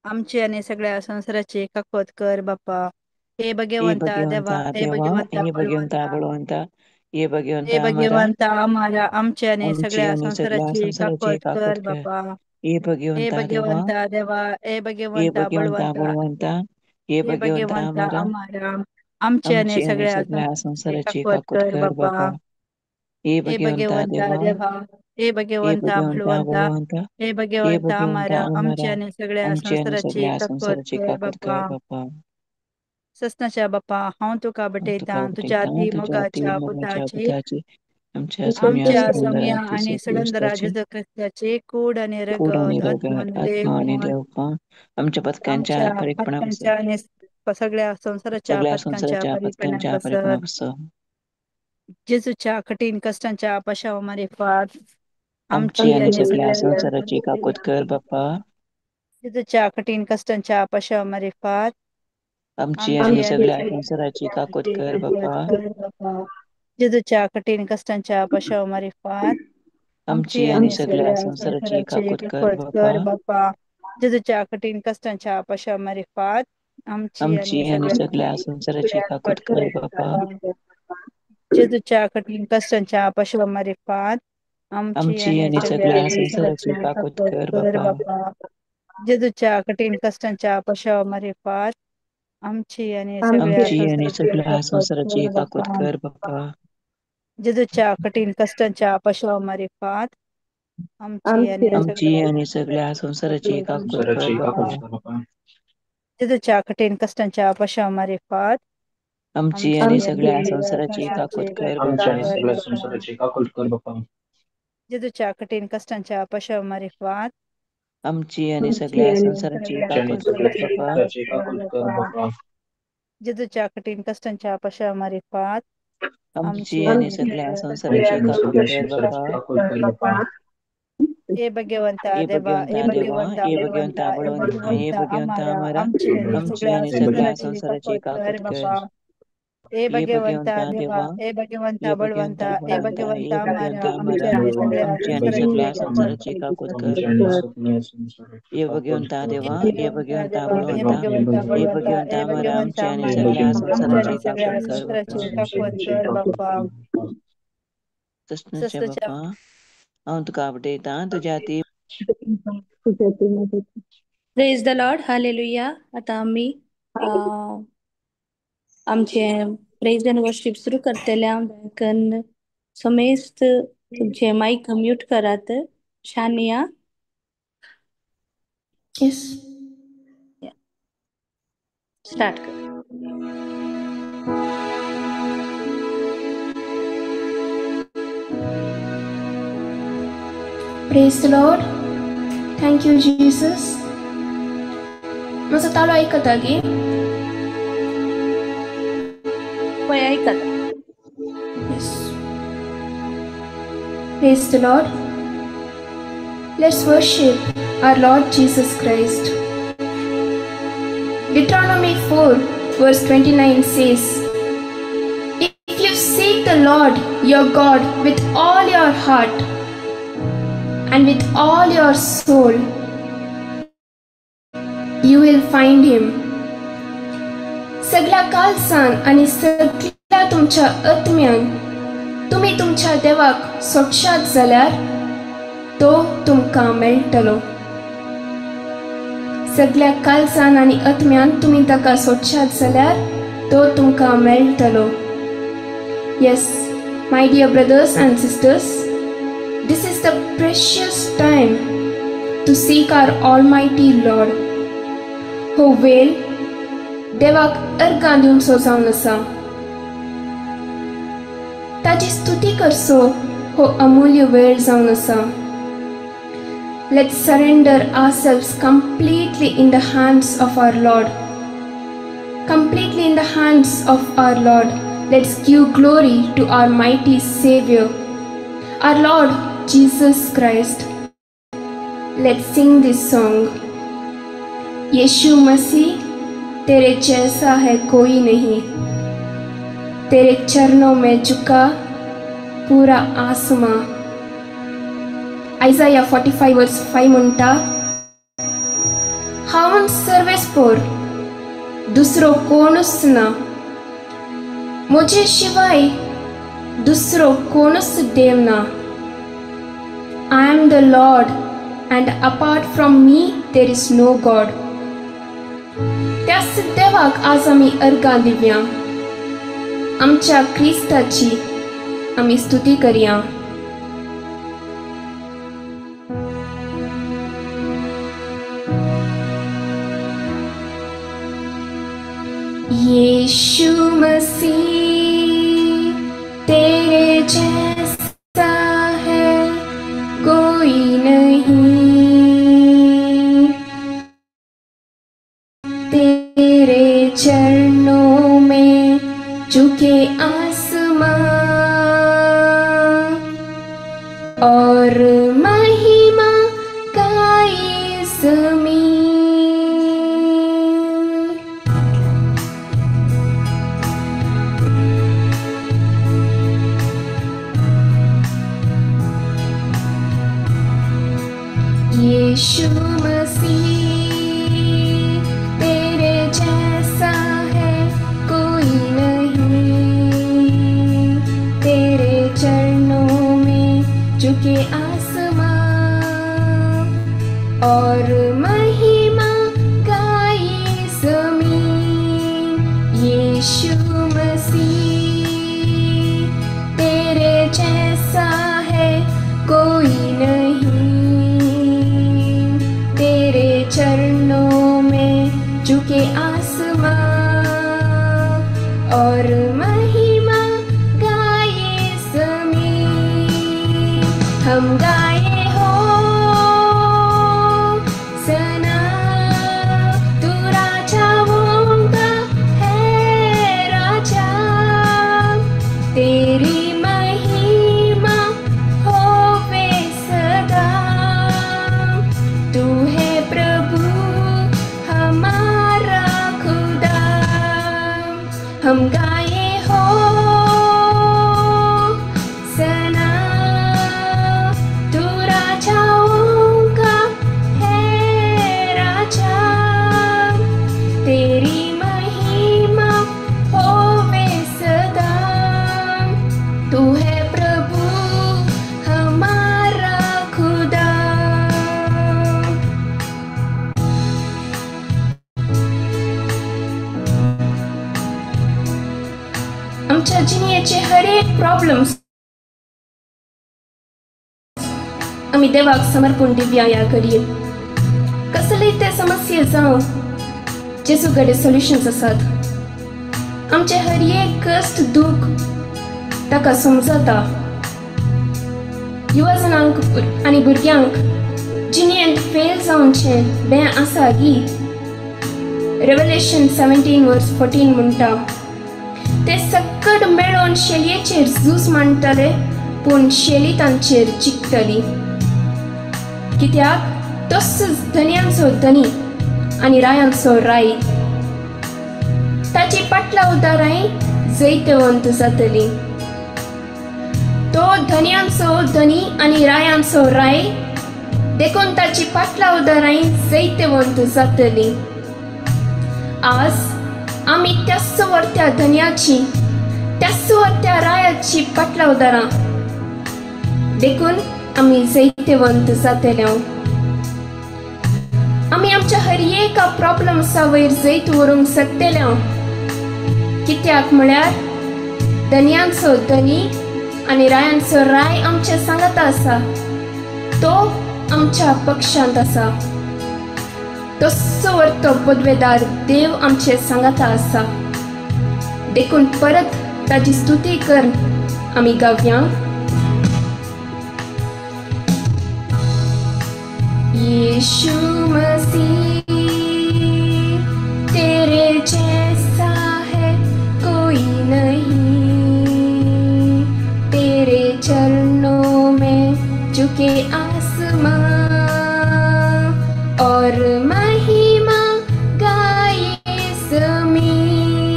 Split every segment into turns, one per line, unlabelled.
आमची आनी सगळ्या संवसाराची काकूत कर बापा. हे
हे
भगवंता देवा,
भगवंता
हे
देवा,
भगवंता
हे भगवंता
बळवंता,
बळवंता, हे
हे
भगवंता आमारा,
भगवंता आमारा, आमची आनी
आमची
सगळ्या
आनी सगळ्या
संवसाराची
संवसाराची
काकूत
काकूत
कर
कर.
बापा.
हे
हे
भगवंता देवा,
भगवंता देवा, हे
हे
भगवंता
भगवंता
बळवंता,
बळवंता, हे
हे
भगवंता
भगवंता
आमारा,
आमारा, आमची आनी
आमची आनी
सगळ्या
सगळ्या
संवसाराची
संवसाराची
काकूत
काकूत
कर
कर
बापा.
बापा. हे
हे
भगवंता
भगवंता
देवा,
देवा, हे
हे
भगवंता
भगवंता
बळवंता,
बळवंता,
हे
हे
भगवंता
भगवंता
आमारा, आमची
आमारा,
आनी सगळ्या
आमची आनी
संवसाराची
सगळ्या
काकूत
संवसाराची
कर
काकूत
बापा.
कर बापा.
सस्नाच्या बापा, हांव तुका
हांव तुका
भेटयतां तुज्या
भेटयतां
ती
तुज्या ती
मोगाच्या
मोगाच्या
पुताची,
पुताची, आमच्या सोम्या
आमच्या
समुंदरा
सोम्या आनी
जेजू
सडंदरा
क्रिस्ताची,
जेजू क्रिस्ताची कूड आनी
कूड आनी
रगत, आत्मो
रगत,
आनी
आत्मा आनी
देवपण,
देवपण, आमच्या पथकांच्या
आमच्या
परीपणा पासून,
पातकांच्या आनी सगळ्या संवसाराच्या
सगळ्या
पातकांच्या
संवसाराच्या
परिपणा
पथकांच्या
पासत,
परीपणा पासून,
जेजूच्या कठीण कश्टांच्या पाशाव मारिफात,
आमची
आमची
आनी
आनी
सगळ्या
सगळ्या
संवसाराची काकूत कर बापा.
जेजूच्या कठीण कश्टांच्या पाशाव मारिफात,
आमची
आमची
आनी
आनी
सगळ्या
सगळ्या
संवसाराची काकूत
संवसाराची
कर
काकूत
बापा.
कर बापा. जेजूच्या कठीण कश्टांच्या पाशाव मारिफात, आमची
आमची आनी
आनी
सगळ्या
सगळ्या
संवसाराची
संवसाराची
काकूत कर
काकूत
बापा.
कर बापा. जेजूच्या कठीण कश्टांच्या पाशाव मारिफात, आमची
आमची
आनी
आनी
सगळ्या
सगळ्या संवसाराची काकूत कर बापा.
जेजूच्या कठीण कश्टांच्या पाशाव मारिफात, आमची
आमची
आनी
आनी
सगळ्या
सगळ्या संवसाराची
संवसाराची
काकूत
काकूत
कर
कर
बापा.
बापा. जेजूच्या कठीण कश्टांच्या पाशाव मारिफात, आमची आनी सगळ्या
आमची आनी
संवसाराची
सगळ्या
काकूत
संवसाराची
कर
काकूत
बापा.
कर बापा.
जेजूच्या कठीण कश्टांच्या पाशाव मारिफात, आमची आनी
आमची
सगळ्या
आनी सगळ्या
संवसाराची
संवसाराची काकूत
काकूत
कर
कर
बापा.
बापा. जेजूच्या कठीण कश्टांच्या पाशाव मारिफात,
आमची
आमची
आनी
आनी
सगळ्या
सगळ्या
संवसाराची काकूत
संवसाराची
कर
काकूत
बापा.
कर बापा. जेजूच्या कठीण कश्टांच्या पाशाव मारिफात,
आमची आनी
आमची
सगळ्या
आनी
संवसाराची
सगळ्या
काकूत कर
संवसाराची
बापा.
काकूत कर बापा. जेजूच्या कठीण कश्टांच्या पाशाव मारिफात,
आमची
आमची
आनी
आनी
सगळ्या
सगळ्या
संवसाराची काकूत
संवसाराची
कर बापा.
काकूत कर बापा. हे भगवंता
हे
देवा, हे
भगवंता देवा,
भगवंता
हे
बळवंता,
भगवंता
हे
बळवंता, हे
भगवंता
भगवंता
आमारा,
आमारा,
आमची आनी
आमची
सगळ्या
आनी सगळ्या
संवसाराची
संवसाराची
काकूत कर
काकूत कर.
बापा. हे
हे
भगवंता
भगवंता
देवा,
देवा,
हे
हे
भगवंता
भगवंता
बळवंता, हे
बळवंता, हे
भगवंता आमारा,
भगवंता
आमची
आमारा,
आनी सगळ्या
आमची आनी
संवसाराची
सगळ्या
काकूत
संवसाराची काकूत
कर
कर
बापा.
बापा. हे भगवंता
हे
देवा, हे
भगवंता
भगवंता
देवा, हे
बळवंता,
भगवंता
हे
बळवंता,
भगवंता
हे
आमारा,
भगवंता
आमची आणि
आमारा,
सगळ्या
आमची
संवसाराची
आनी सगळ्या
काकूत कर बापा.
संवसाराची काकूत कर बापा.
कृष्णाच्या
सस्ताच्या
बापा, हांव तुका आपटयतां तुज्या ती
प्रेज the Lord, hallelujah. आतां आमी आमचे प्रेज एंड वर्शीप सुरू करतले. हांव दयाकन समेस्त तुमचे मायक म्यूट करात. Shania,
Yes.
Start कर.
Praise the Lord. Thank you, Jesus. म्हजो ताळो आयकता गे?
पळय आयकता.
Yes. Praise the Lord. Let's worship our Lord Jesus Christ. Deuteronomy 4 verse 29 says, If you seek the Lord your God with all your heart and with all your soul, you will find him. सगळ्या कालसान आनी सगळ्या तुमच्या आत्म्यान तुमी तुमच्या देवाक सोडशात जाल्यार तो तुमकां मेळटलो. सगळ्या कालसान आनी आत्म्यान तुमी ताका सोडशात जाल्यार तो तुमकां मेळटलो. Yes, my dear brothers and sisters, this is the precious time to seek our Almighty Lord. हो वेळ देवाक अर्गां दिवचो जावन आसा. ताजी स्तुती करचो हो अमूल्य वेळ जावन आसा. Let's surrender ourselves completely in the hands of our Lord. Completely in the hands of our Lord. Let's give glory to our mighty Savior, our Lord Jesus Christ. Let's sing this song. यीशु मसीह तेरे जैसा है कोई नहीं, तेरे चरणों में झुका पूरा आसमां. Isaiah 45 verse 5 म्हणटा, How हांव सर्वेस्पोर, दुसरो कोणूच ना. म्हजे शिवाय दुसरो कोणूच देव ना. I am the Lord and apart from me there is no God. त्याच देवाक आज आमी अर्गां दिवया. आमच्या क्रिस्ताची आमी स्तुती करया. यीशु मसीह तेरे जैसा है कोई नहीं, तेरे चरणों में झुके आसमां और महिमा गाए ज़मीं. यीशु मसीह तेरे जैसा है कोई नहीं, तेरे चरणों में झुके आसमां और महिमा गाए ज़मीं. यीशु मसीह तेरे जैसा है कोई नहीं, तेरे चरणों में झुके आसमां और महिमा गाए ज़मीं. हम गाए हो सना, तू राजाओं का है राजा, तेरी महिमा होवे सदा. तू है प्रभु हमारा खुदा. हम गाए हो सना, तू राजाओं का है राजा, तेरी महिमा होवे सदा. तू है प्रभु हमारा खुदा. आमच्या जिणेचे हर एक प्रॉब्लम्स आमी देवाक समर्पण दिवया ह्या घडये. कसलेय ते समस्ये जावं, जेजू कडेन सोल्युशन्स आसात. आमचे हर एक कश्ट दूख ताका समजता. युवा जणांक आनी भुरग्यांक जिणेंत फेल जावचें बें आसा गी. रेवलेशन 17:14 म्हणटा, ते सक्कड मेळोन शेलयेचेर झूज मांडटले, पूण शेली तांचेर जिखतली. कित्याक तोच धनयांचो धनी आनी रायांचो राय. ताची पाटला उदारांय जैतवंत जातली. तो धनयांचो धनी आनी रायांचो राय, देखून ताची पाटला उदारांय जैतवंत जातली. आज आमी त्याच वर्त्या धनयाची, त्याच वर्त्या रायाची पाटला उदारां, देखून आमी जैतवंत जातले. आमी आमच्या हर एका प्रॉब्लम्सा वयर जैत व्हरूंक शकतले. कित्याक म्हळ्यार धनयांचो धनी आनी रायांचो राय आमच्या सांगाता आसा. तो आमच्या पक्षांत आसा. तस्सो वर्तो पदवेदार देव आमचे सांगाता आसा. देखून परत ताजी स्तुती कर आमी गावया. यीशु मसीह तेरे जैसा है कोई नहीं, तेरे चरणों में झुके आसमां और महिमा गाए ज़मीं.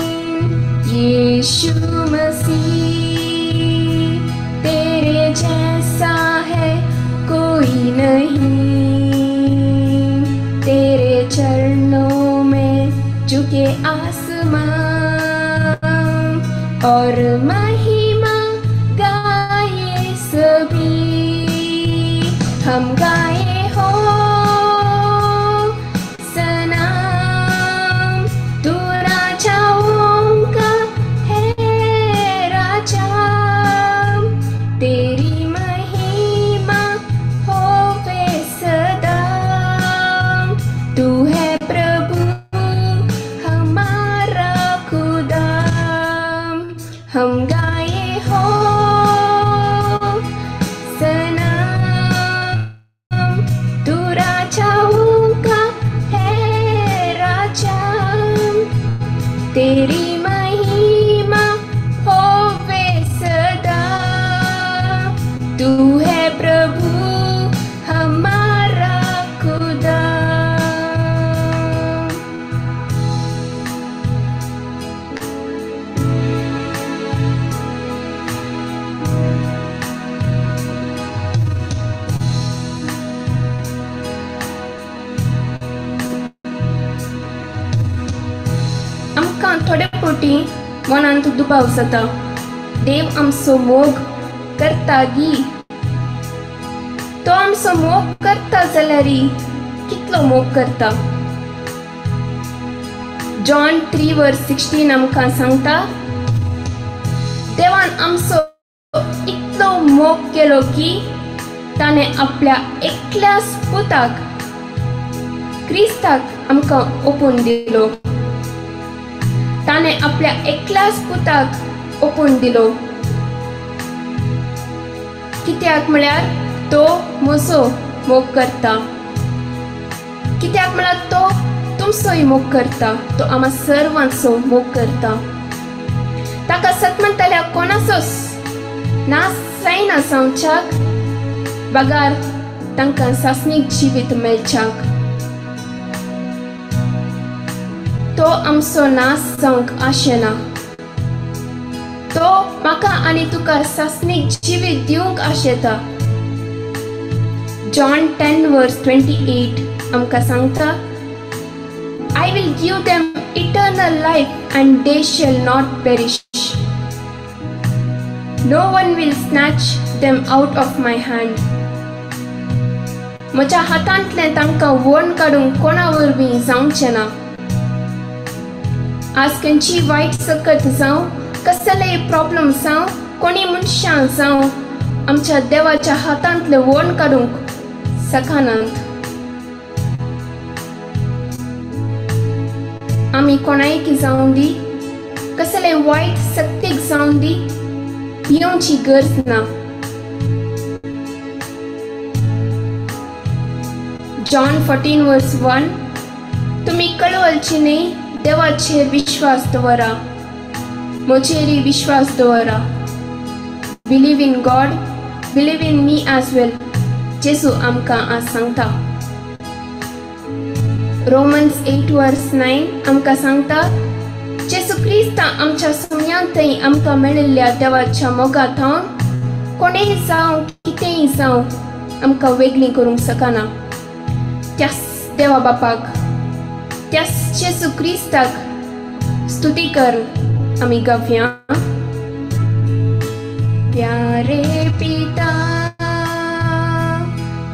यीशु मसीह तेरे जैसा है कोई नहीं, तेरे झुके आसमां और महिमा गाए सभी। हम गाए हो सनम, तू राजाओं का है राजा, तेरी महिमा होवे सदा, तू है प्रभु हमारा खुदा। हम गाए हो सनम, तू राजाओं का है राजा, तेरी महिमा होवे सदा, तू है प्रभु हमारा खुदा। आमकां थोडे फावटी मनांत दुबाव जाता, देव आमचो मोग करता गी? तो आमचो मोग करता जाल्यार कितलो मोग करता? जॉन 3:16 आमकां सांगता, देवान आमचो इतलो मोग केलो की ताणें आपल्या एकल्याच पुताक क्रिस्ताक आमकां ओपून दिलो। ताणें आपल्या एकल्याच पुताक ओपून दिलो, कित्याक म्हळ्यार तो म्हजो मोग करता, कित्याक म्हळ्यार तो तुमचोय मोग करता, तो आमा सर्वांचो मोग करता। ताका सत म्हणटल्या कोणाचोच नाश जायना जावच्याक, बगार तांकां सासणीक जिवीत मेळच्याक। तो आमचो नाश जावंक आशेना, तो म्हाका आनी तुका सासणीक जिवीत दिवंक आशेता। जॉन 10:28 आमकां सांगता, I will give them eternal life and they shall not perish. No one will snatch them out of my hand. म्हज्या हातांतलें तांकां वोण काडूंक कोणा वरवीं जावचें ना। आज खंयची वायट सकत जावं, कसलेय प्रॉब्लम जावं, कोणी मनशां जावं, आमच्या देवाच्या हातांतलें वोण काडूंक शकनात। आमी कोणायक जावं दी, कसले वायट शक्तीक जावं दी, भियोवची गरज ना। जॉन 14:1 तुमी कळवळची न्हय, देवाचेर विश्वास दवरा, म्हजेरय विश्वास दवरा। Believe in God, believe in me as well, जेजू आमकां आज सांगता। रोमन्स 8:9 आमकां सांगता, जेजू क्रिस्ता आमच्या सुम्यांतय आमकां मेळिल्ल्या देवाच्या मोगा थावन कोणेय जावं कितेंय जावं आमकां वेगळीं करूंक शकना। त्याच देवा बापाक, त्याच जेजू क्रिस्ताक स्तुती कर आमी गावया। प्यारे पिता,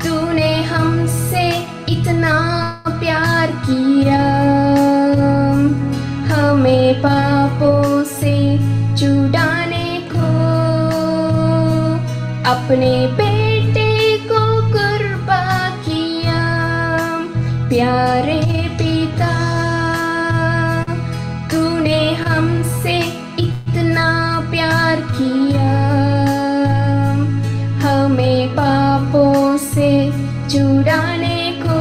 तूने हमसे इतना प्यार किया, हमें पापों से छुड़ाने को अपने बेटे को कुर्बा किया। प्यारे पिता, तूने हमसे इतना प्यार किया, हमें पापों से छुड़ाने को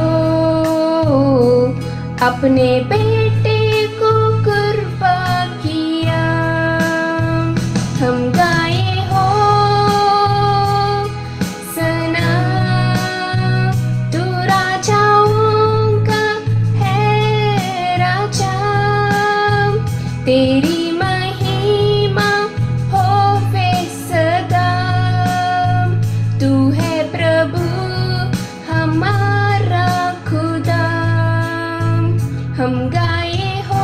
अपने बेटे को कुर्बा किया। हम गाए हो सना, तू राजाओं का है राजा, तेरी महिमा होवे सदा, तू है प्रभु हमारा खुदा। हम गाए हो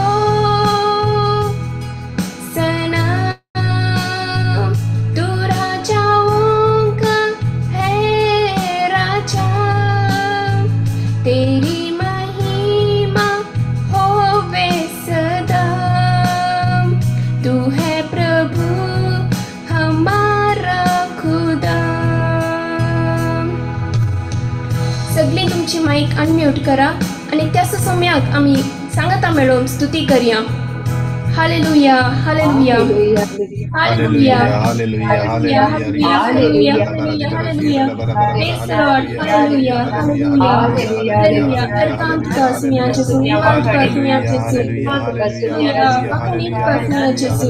सगळ्यांक आमी सांगाता मेळोवन स्तुती करया. Hallelujah, hallelujah, hallelujah, hallelujah, hallelujah, hallelujah. Praise the Lord. Hallelujah, hallelujah, hallelujah. अरकांत का सुनिया जेसु, निवांत का सुनिया जेसु, अकुनित का सुनिया जेसु,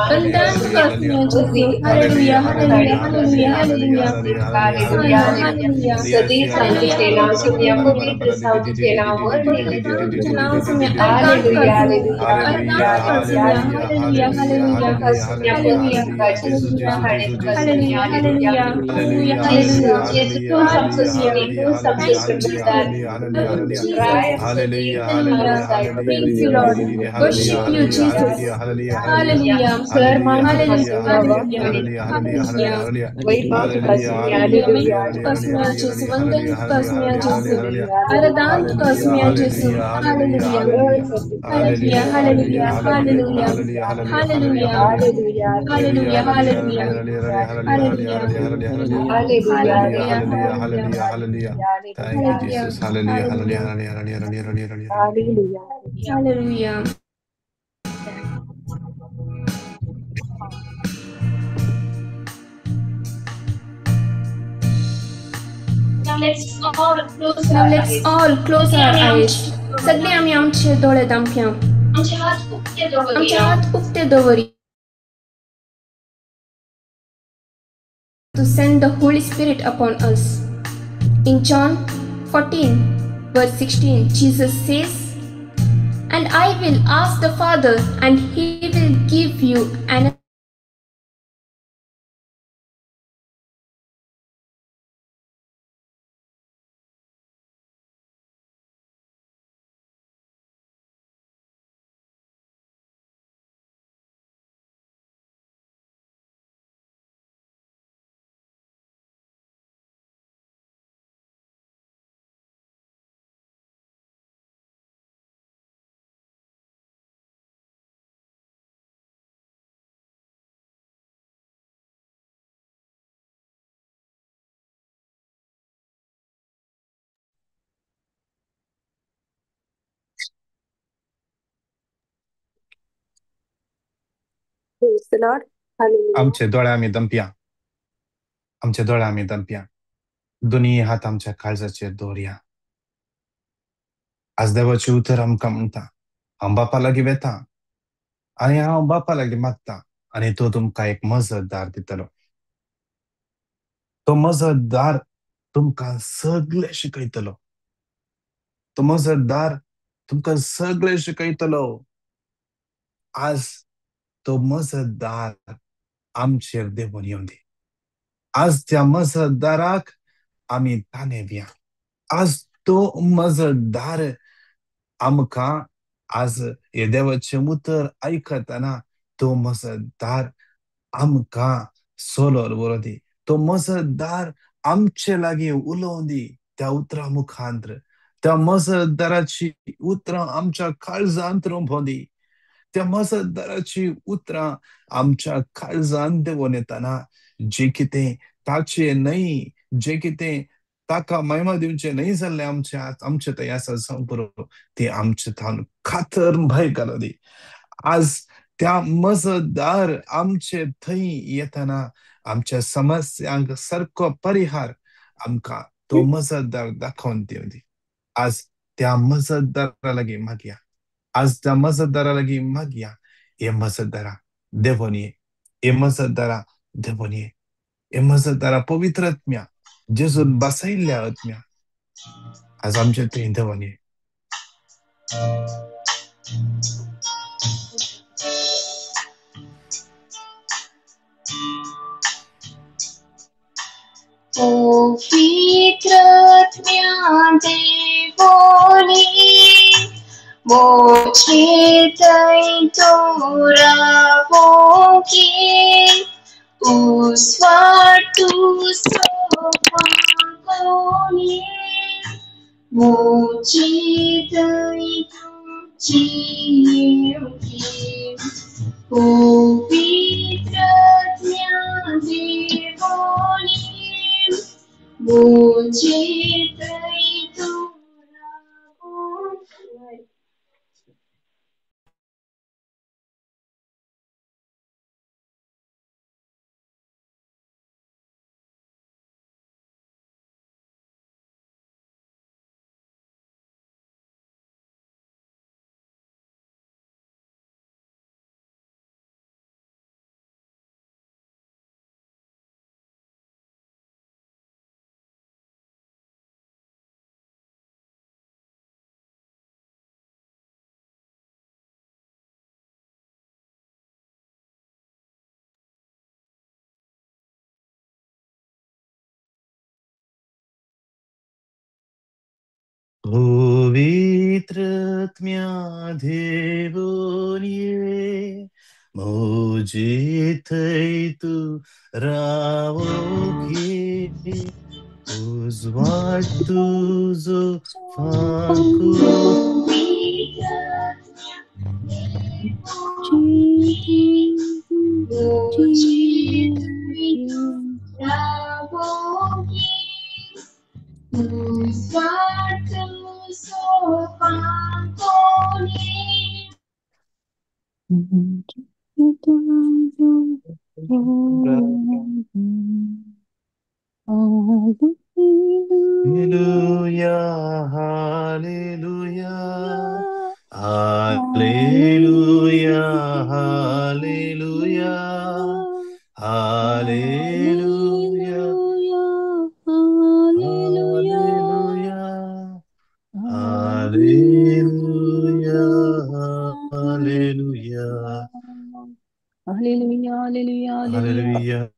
बंधन का सुनिया जेसु. Hallelujah, hallelujah, hallelujah, hallelujah, hallelujah. अरकांत का सुनिया, hallelujah, hallelujah, hallelujah, hallelujah, hallelujah, hallelujah, hallelujah. Praise you, Lord. Worship you, Jesus. Hallelujah. Hallelujah. Hallelujah. Hallelujah. Hallelujah. Hallelujah. Hallelujah. Hallelujah. Hallelujah. Hallelujah. Hallelujah.
Hallelujah. Thank you, Jesus. Hallelujah. Hallelujah. Hallelujah. Hallelujah.
Hallelujah.
Now let's all close
Now
our
let's
eyes.
all close our eyes. सगळे आमी आमचे दोळे दांपया.
आमचे हात उक्ते
आमचे
दवरया.
हात उक्ते दवरया. To send the Holy Spirit upon us. In John 14, verse 16, Jesus says, "And I will ask the Father, and he will give you another
Praise the Lord. Hallelujah.
आमचे दोळे आमी दंपया, आमचे दोळे आमी दंपया, दोनी हात आमच्या काळजाचेर दवरया. आज देवाचें उतर आमकां म्हणटा, हांव बापा लागीं वेता आनी हांव बापा लागीं मागता आनी तो तुमकां एक मजतदार दितलो. तो मजतदार तुमकां सगळें शिकयतलो. तो मजतदार तुमकां सगळें शिकयतलो. आज तो मजतदार आमचेर देवून येवं दी. आज त्या मजतदाराक आमी तानेवया. आज तो मजतदार आमकां आज हे देवाचें उतर आयकतना तो मजतदार आमकां सोलोर बरो दी. तो मजतदार आमचे लागीं उलोवं दी त्या उतरां मुखांत्र. त्या मजतदाराची उतरां आमच्या काळजांत रोंपों दी. त्या मजतदाराची उतरां आमच्या काळजांत देंवोन येतना जे कितें ताचें न्हय, जे कितें ताका महिमा दिवचें न्हय जाल्लें आमचे आमचे थंय आसा जावं पुरो, ती आमचे थावन खातर भंय घालूं दी. आज त्या मजतदार आमचे थंय येतना आमच्या समस्यांक सारको परिहार आमकां तो मजतदार दाखोवन दिवं दी. आज त्या मजतदारा लागीं मागया. आज त्या मजतदारा लागीं मागया. हे मजतदारा देवोन ये, हे मजतदारा देवोन ये, हे मजतदारा पवित्र आत्म्या, जेजून बसयल्ल्या आत्म्या, आज आमचे थंय देवोन ये.
पवित्र आत्म्या देवोनी मोचे तोरा पोके उस्वाटू सोपाकोनी मोचे जीवके पवित्र आत्म्या देवोनी मोचे तोरा पोके.
पवित्र आत्म्या देवोन ये म्हजे थंय तूं रावोंक ये उजवाड तुजो फांकून Hallelujah, hallelujah, hallelujah, hallelujah, hallelujah, hallelujah, hallelujah, hallelujah,
hallelujah,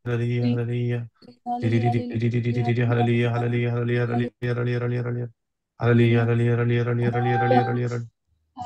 hallelujah,
hallelujah, hallelujah, hallelujah.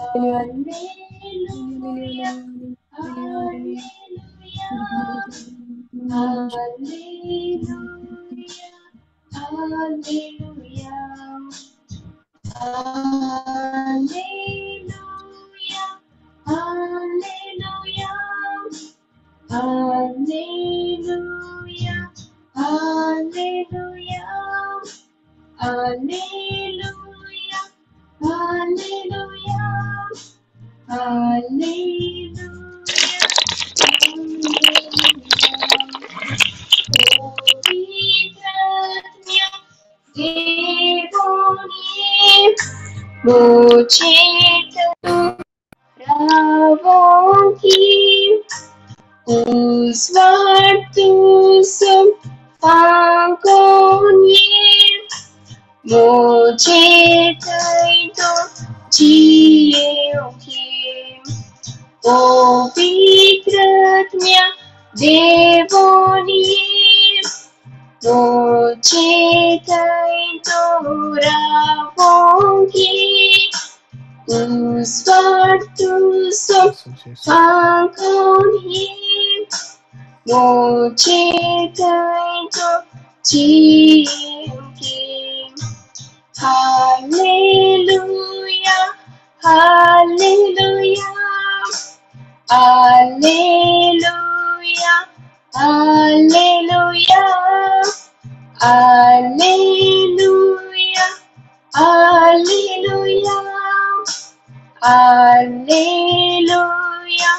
Hallelujah,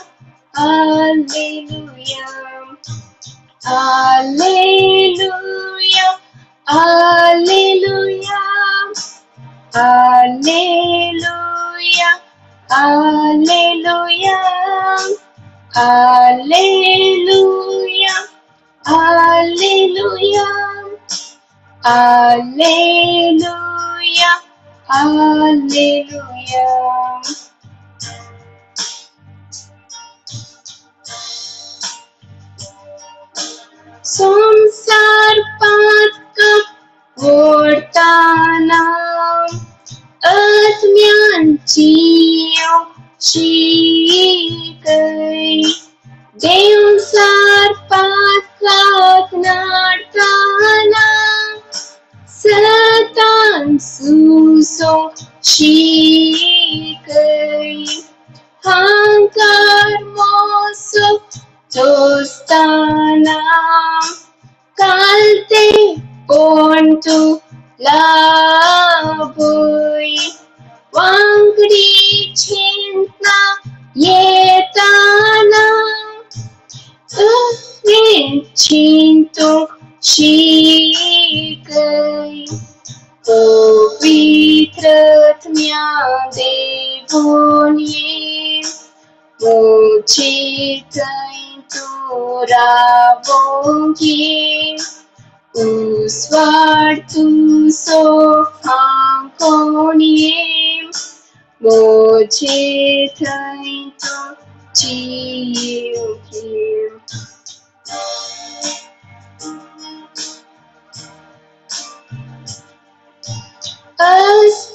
hallelujah, hallelujah, hallelujah, hallelujah, hallelujah, hallelujah, hallelujah, hallelujah, hallelujah, hallelujah.
Ask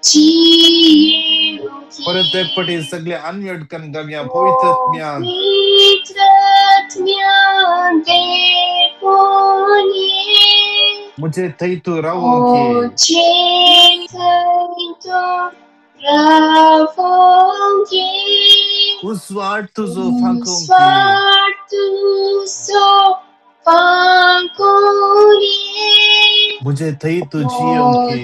परत एक पटी सगळे अनम्यूट करून गावया पवित्र आत्म्या मुझे थई तू रावोंकी उस्वाट तुझो फांकोंकी मुझे थई तू जियोंकी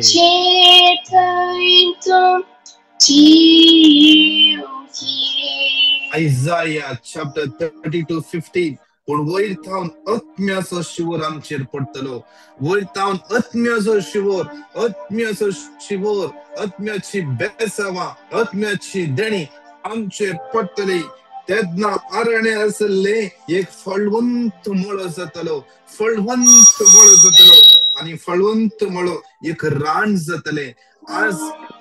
Isaiah chapter 32:15 पूण वयर थावन आत्म्याचो शिवोर आमचेर पडटलो. वयर थावन आत्म्याचो शिवोर, आत्म्याचो शिवोर, आत्म्याची बेसावां, आत्म्याची देणी आमचेर पडटली. तेन्ना अरण्य आसले एक फळवंत मळो जातलो, फळवंत मळो जातलो आनी फळवंत मळो एक रान जातले. आज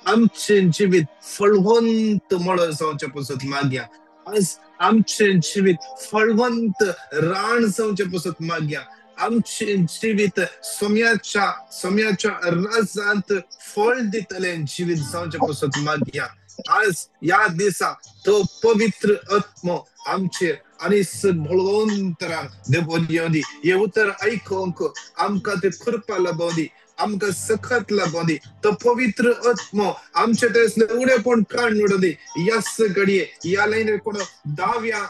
आमचें जिवीत फळवंत मळो जावचें पसत मागया. आज आमचें जिवीत फळवंत रान जावचें पसत मागया. आमचें जिवीत सोम्याच्या सोम्याच्या राजांत फळ दितलें जिवीत जावचें पसत मागया. आज ह्या दिसा तो पवित्र आत्मो आमचेर आनी बळवंतरान देवोन येवंदी. हे उतर आयकूंक आमकां ते कृपा लाबोवंदी, आमकां सकत लाबोवंदी. तो पवित्र आत्मो आमचे थंयसले उणेपण काडून उडोवंदी. ह्याच घडये ह्या लायनीर कोण दाव्या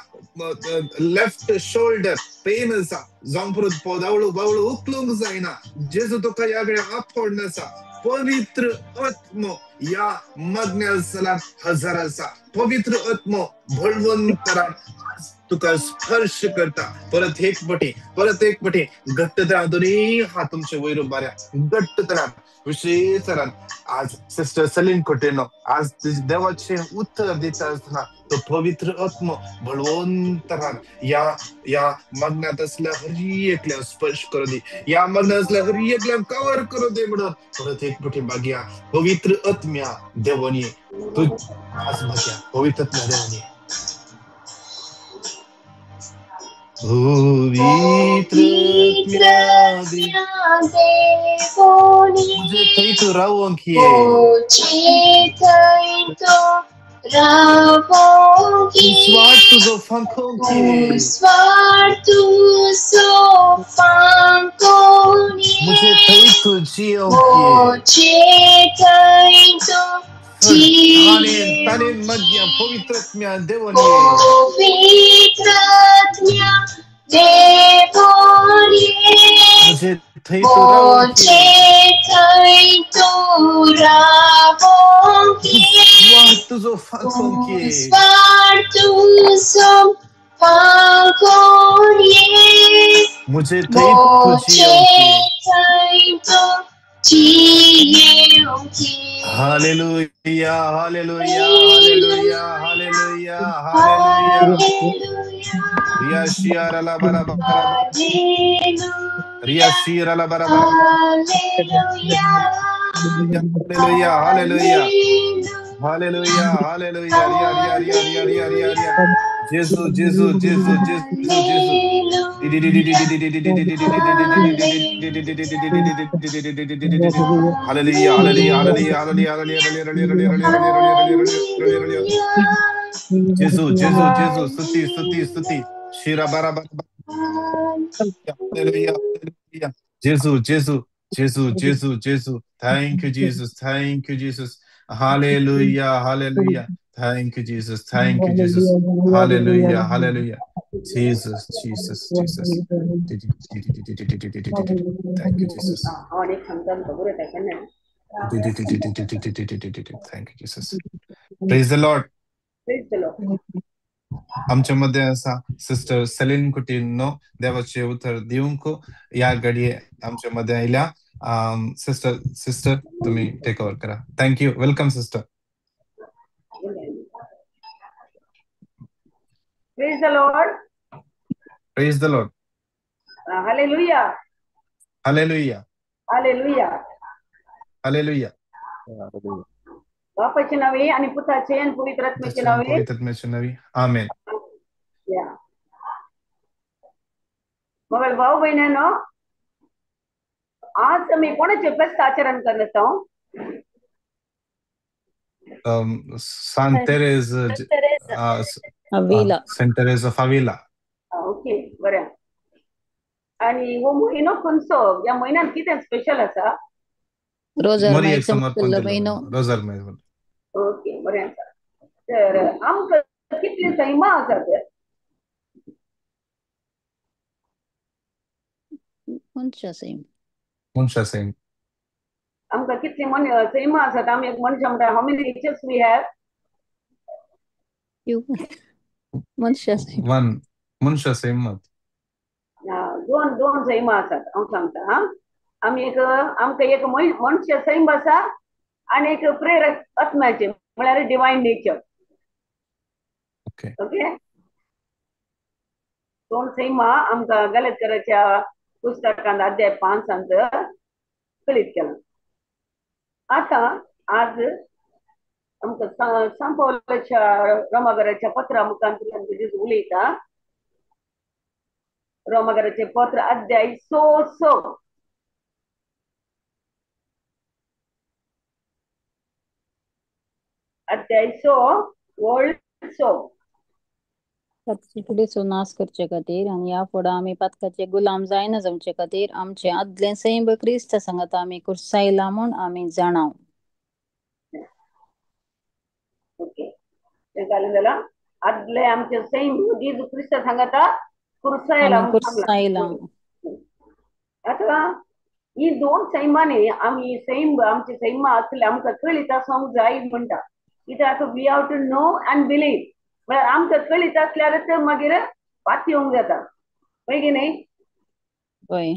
लेफ्ट शोल्डर पेन आसा, जावं परत बावळो बावळो उखलूंक जायना. जेजू तुका ह्या घडये आपोवण आसा. पवित्र आत्मो ह्या मागण्या जाल्यार हजर आसा. पवित्र आत्मो बळवंतरान तुका स्पर्श करता. परत एक पटी, परत एक पटी घट्ट तरान दोन्ही हात तुमचे वयर उबारया घट्ट तरान विशेष तरान. आज सिस्टर सलीन कोटेनो आज देवाचें उत्तर दिता आसतना तो पवित्र आत्मो बळवंतरान ह्या ह्या मागण्यांत आसल्या हर एकल्याक स्पर्श करूं दी, ह्या मागण्यांत आसल्या हर एकल्याक कवर करूं दी म्हणून परत एक पटी मागया. पवित्र आत्म्या देवानी तूं आज मागया. पवित्र आत्म्या देवानी पवित्र मुझे थई तू रावोंकी उस्वाट तुझो फांकोंकी मुझे थई तू जियोंकी ताने मग्या पवित्र आत्म्या देवोनी मुझे थई तू रावोंकी तुझो फांकोंकी मुझे थई तू जियोंकी. Hallelujah, hallelujah, hallelujah, hallelujah, hallelujah. Riya शियारा ला बरा बरा, रिया शियारा ला बरा बरा. Hallelujah, hallelujah, hallelujah, hallelujah. Riya Riya Riya Riya Riya Riya Riya. जेसू जेसू जेसू जेसू जेसू. Hallelujah, hallelujah, hallelujah, hallelujah, hallelujah, hallelujah. जेसू जेसू जेसू. स्तुति स्तुति स्तुति. शिरा बारा बारा. Hallelujah hallelujah. जेसू जेसू जेसू जेसू जेसू. Thank you Jesus, thank you Jesus. Hallelujah hallelujah. Thank you Jesus, thank you Jesus. Hallelujah hallelujah. Jesus Jesus Jesus. Thank you Jesus. Thank you Jesus. Praise the Lord. आमच्या मध्ये असा सिस्टर सेलिन कुटिनो देवाचे उत्तर दिवंक या घडये आमच्या मध्ये आयल्या. सिस्टर सिस्टर तुम्ही टेक ओव्हर करा. Thank you. Welcome sister.
Praise the Lord.
Praise the Lord.
Hallelujah.
Hallelujah.
Hallelujah.
Hallelujah.
बापाचे नावे आणि पुताचे आणि पवित्र आत्म्याचे नावे.
पवित्र आत्म्याचे नावे. आमेन.
मग भाऊ बहिणींनो, आज आमी कोणाचे फेस्त आचरण करत आहोत?
San Teresa
Avila.
Saint Teresa of Avila.
Okay बरें. आनी हो म्हयनो खंयचो? ह्या म्हयन्यान कितें स्पेशल आसा?
रोजार
मरियेक
मायक
समर्पण
समर्पिल्लो
दिलो
म्हयनो.
रोजार माय.
ओके बरें आसा. तर आमकां कितली सैमां आसात?
मनशा सैम.
मनशा सैम.
आमकां कितली सैमां आसात? आमी एक मनशां म्हणटा, how many natures we have?
मनशा सैम.
वन मनशा सैम मत.
दोन दोन सैमां आसात हांव सांगता. हा, आमी एक आमकां एक मनशा सैम आसा आनी एक प्रेरक आत्म्याचें म्हळ्यार डिवायन नेचर.
ओके.
ओके, दोन सैमां आमकां गलतकराच्या पुस्तकांत अध्याय 5 कळीत केलां. आतां आज आमकां सांपावलाच्या रोमागराच्या पत्रा मुखांतल्यान उलयता. रोमागराचे पत्र अध्याय 6 अध्याय 6 ओळ 6.
पिढीचो नाश करचे खातीर आनी ह्या फुडें आमी पातकाचे गुलाम जायना जावचे खातीर आमचे आदलें सैम क्रिस्त सांगाता आमी कुर्सायला म्हूण आमी जाणाव.
ओके, तें घालून जालां. आदलें आमचें सैम जेजू क्रिस्त सांगाता कुर्सायला.
आमी कुर्सायला.
आतां ही दोन सैमांनी आमी सैम आमचे सैमा आसले आमकां कळीत आसूंक जाय म्हणटा. कित्याक we have to know and believe. म्हळ्यार आमकां कळीत आसल्यारच मागीर पात येवंक जाता, हय की न्ही?
हय.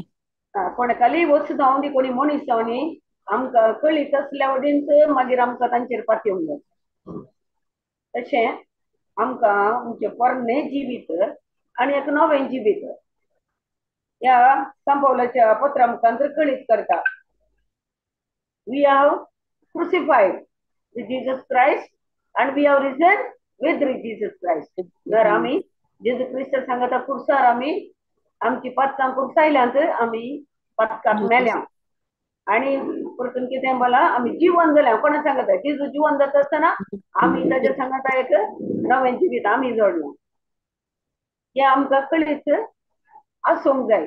कोण खाली वस्तू जावं दी, कोणी मनीस जावं दी, आमकां कळीत आसल्या वटेन मागीर आमकां तांचेर पात येवंक जाता. तशें आमकां आमचें पोरणें जिवीत आनी एक नवें जिवीत ह्या सांपावलाच्या पत्रा मुखांतर कळीत करता. We have crucified with Jesus Christ and we have risen with Jesus Christ. जर आमी जेजू क्रिस्त सांगाता कुर्सार आमी आमची पातकां कुर्सायल्यांत, आमी पातकाक मेल्या आनी परतून कितें बोला आमी जिवन जाल्या. कोणा सांगता? जेजू जिवन जाता आसतना आमी ताच्या सांगाता एक नवें जिवीत आमी जोडलां. हें आमकां कळीत आसूंक जाय.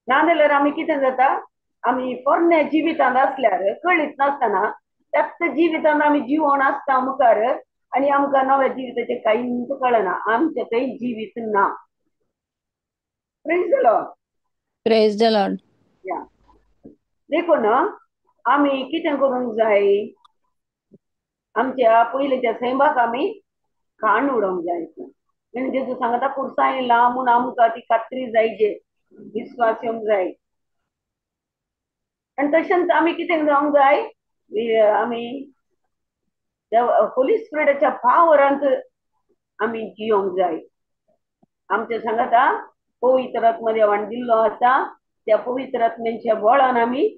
नाजाल्यार आमी कितें जाता, आमी पोरण्या जिवितांत आसल्यार कळीत नासतना त्याच जिवितांत आमी जिवन आसता मुखार आनी आमकां नव्या जिविताचें कांयच कळना, आमचें थंय जिवीत ना. Praise the Lord.
Praise the Lord.
या देखून आमी कितें करूंक जाय, आमच्या पयलींच्या सैमाक आमी काण उडोवंक जाय. म्हणजे जेजू सांगता कुर्सायला म्हूण आमकां ती खात्री जायचे, विस्वास येवंक जाय. आनी तशेंच आमी कितें जावंक जाय, आमी होली स्पिरिटाच्या पावरांत आमी जियोंक जाय. आमचे सांगाता पवित्र आत्मा देवान दिल्लो आसा, त्या पवित्र आत्म्यांच्या बळान आमी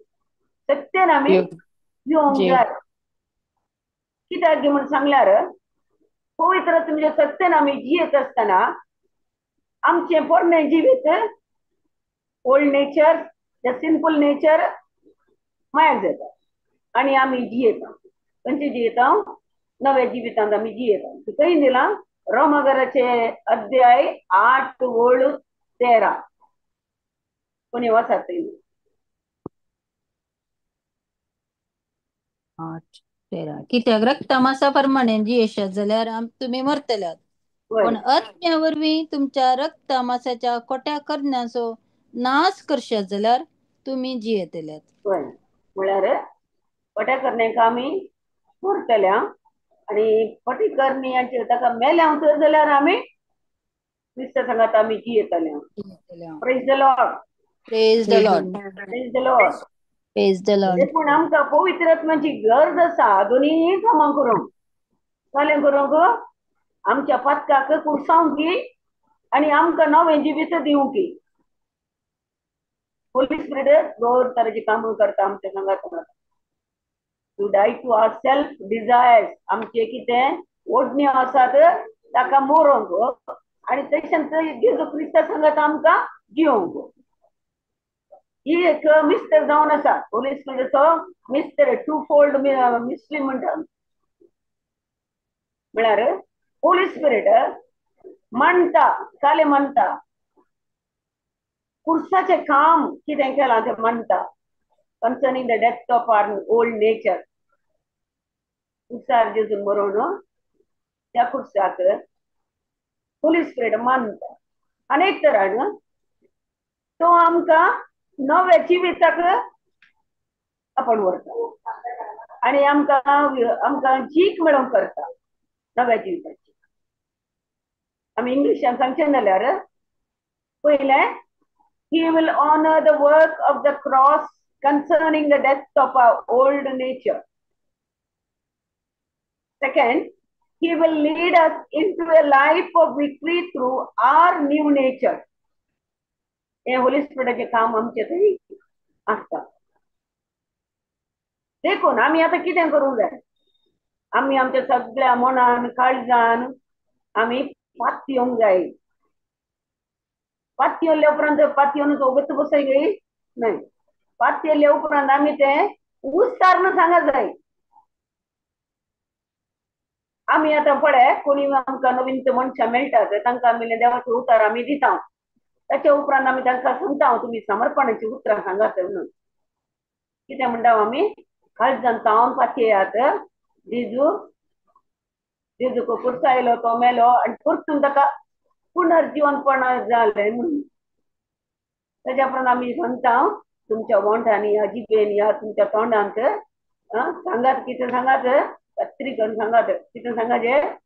सत्यान आमी जियोंक जाय. कित्याक म्हूण सांगल्यार पवित्र आत्म्याच्या सत्यान आमी जियेत आसतना आमचें पोरणें जिवीत, ओल्ड नेचर, सिंपल नेचर मायर जाता आनी आमी जियेता. खंयचे जियेता? नव्या जिवितांत आमी जियेता. खंय दिलां? रोमागराचे अध्याय 8 ओळ 13. कोणी वाचात?
8:13. कित्याक रक्तमासा प्रमाणे जियेशात जाल्यार तुमी मरतल्यात, पण आत्म्या वरवीं तुमच्या रक्तमासाच्या कोट्या करण्याचो नाश करशात जाल्यार तुमी जियेतल्यात.
म्हळ्यार कोट्या करण्याक आमी मरतल्या आनी फटी करण्याचे ताका मेल्या तर जाल्यार आमी क्रिस्त सांगात आमी जियेतल्या. Praise the Lord.
Praise the Lord.
Praise the Lord.
Praise the Lord.
देखून आमकां पवित्र आत्म्याची गरज आसा दोनी कामां करूंक. कालें करूंक आमच्या पातकाक कुर्सावंक आनी आमकां नवें जिवीत दिवंक. होली स्पिरिट दोन तरेची कामां करता आमच्या सांगात. To die to our self desires, आमचे कितें ओडण्यो आसात ताका मोरोंक आनी तशेंच जेजू क्रिस्ता सांगात आमकां जियोंक. ही एक मिस्टर जावन आसा होली स्पिरिटाचो मिस्टर, टू फोल्ड मिस्ट्री म्हणटा. म्हळ्यार होली स्पिरिट म्हणटा, काले म्हणटा, कुर्साचें काम कितें केलां तें म्हणटा, concerning the death of our old nature. कुर्सार जेजून बरोवन त्या कुर्साक होली स्पिरिट मानता. आनी एक तरान तो आमकां नव्या जिविताक आपण व्हरता आनी आमकां आमकां जीक मेळोवंक करता नव्या जिविताची. आमी इंग्लिशान सांगचें जाल्यार पयलें, He will honor the work of the cross concerning the death of our old nature. Second, He will lead us into a life of victory through our new nature. हे होली स्पिरिटाचें काम आमचें थंय आसता. देखून आमी आतां कितें करूंक जाय, आमी आमच्या सगळ्या मनान काळजान आमी पातयेवंक जाय. पातयेल्या उपरांत पातयेवन वगत बसय गे न्हय, पातयेल्या उपरांत आमी तें उस्तारण सांगा जाय. आमी आतां पळय कोणी आमकां नवीन मनशां मेळटात तांकां आमी देवाचें उतार आमी दिता, ताच्या उपरांत आमी तांकां सांगता तुमी समर्पणाची उतरां सांगात म्हणून. कितें म्हणटा आमी, काळजान तावन पातयेयात, जेजू जेजूक कुर्सायलो तो मेलो आनी परतून ताका पुनर्जीवनपण जालें म्हणून. ताच्या उपरांत आमी सांगता तुमच्या वोंठांनी ह्या जिबेन ह्या तुमच्या तोंडांत सांगात, कितें सांगात, खात्री करून सांगात, कितें सांगाचें,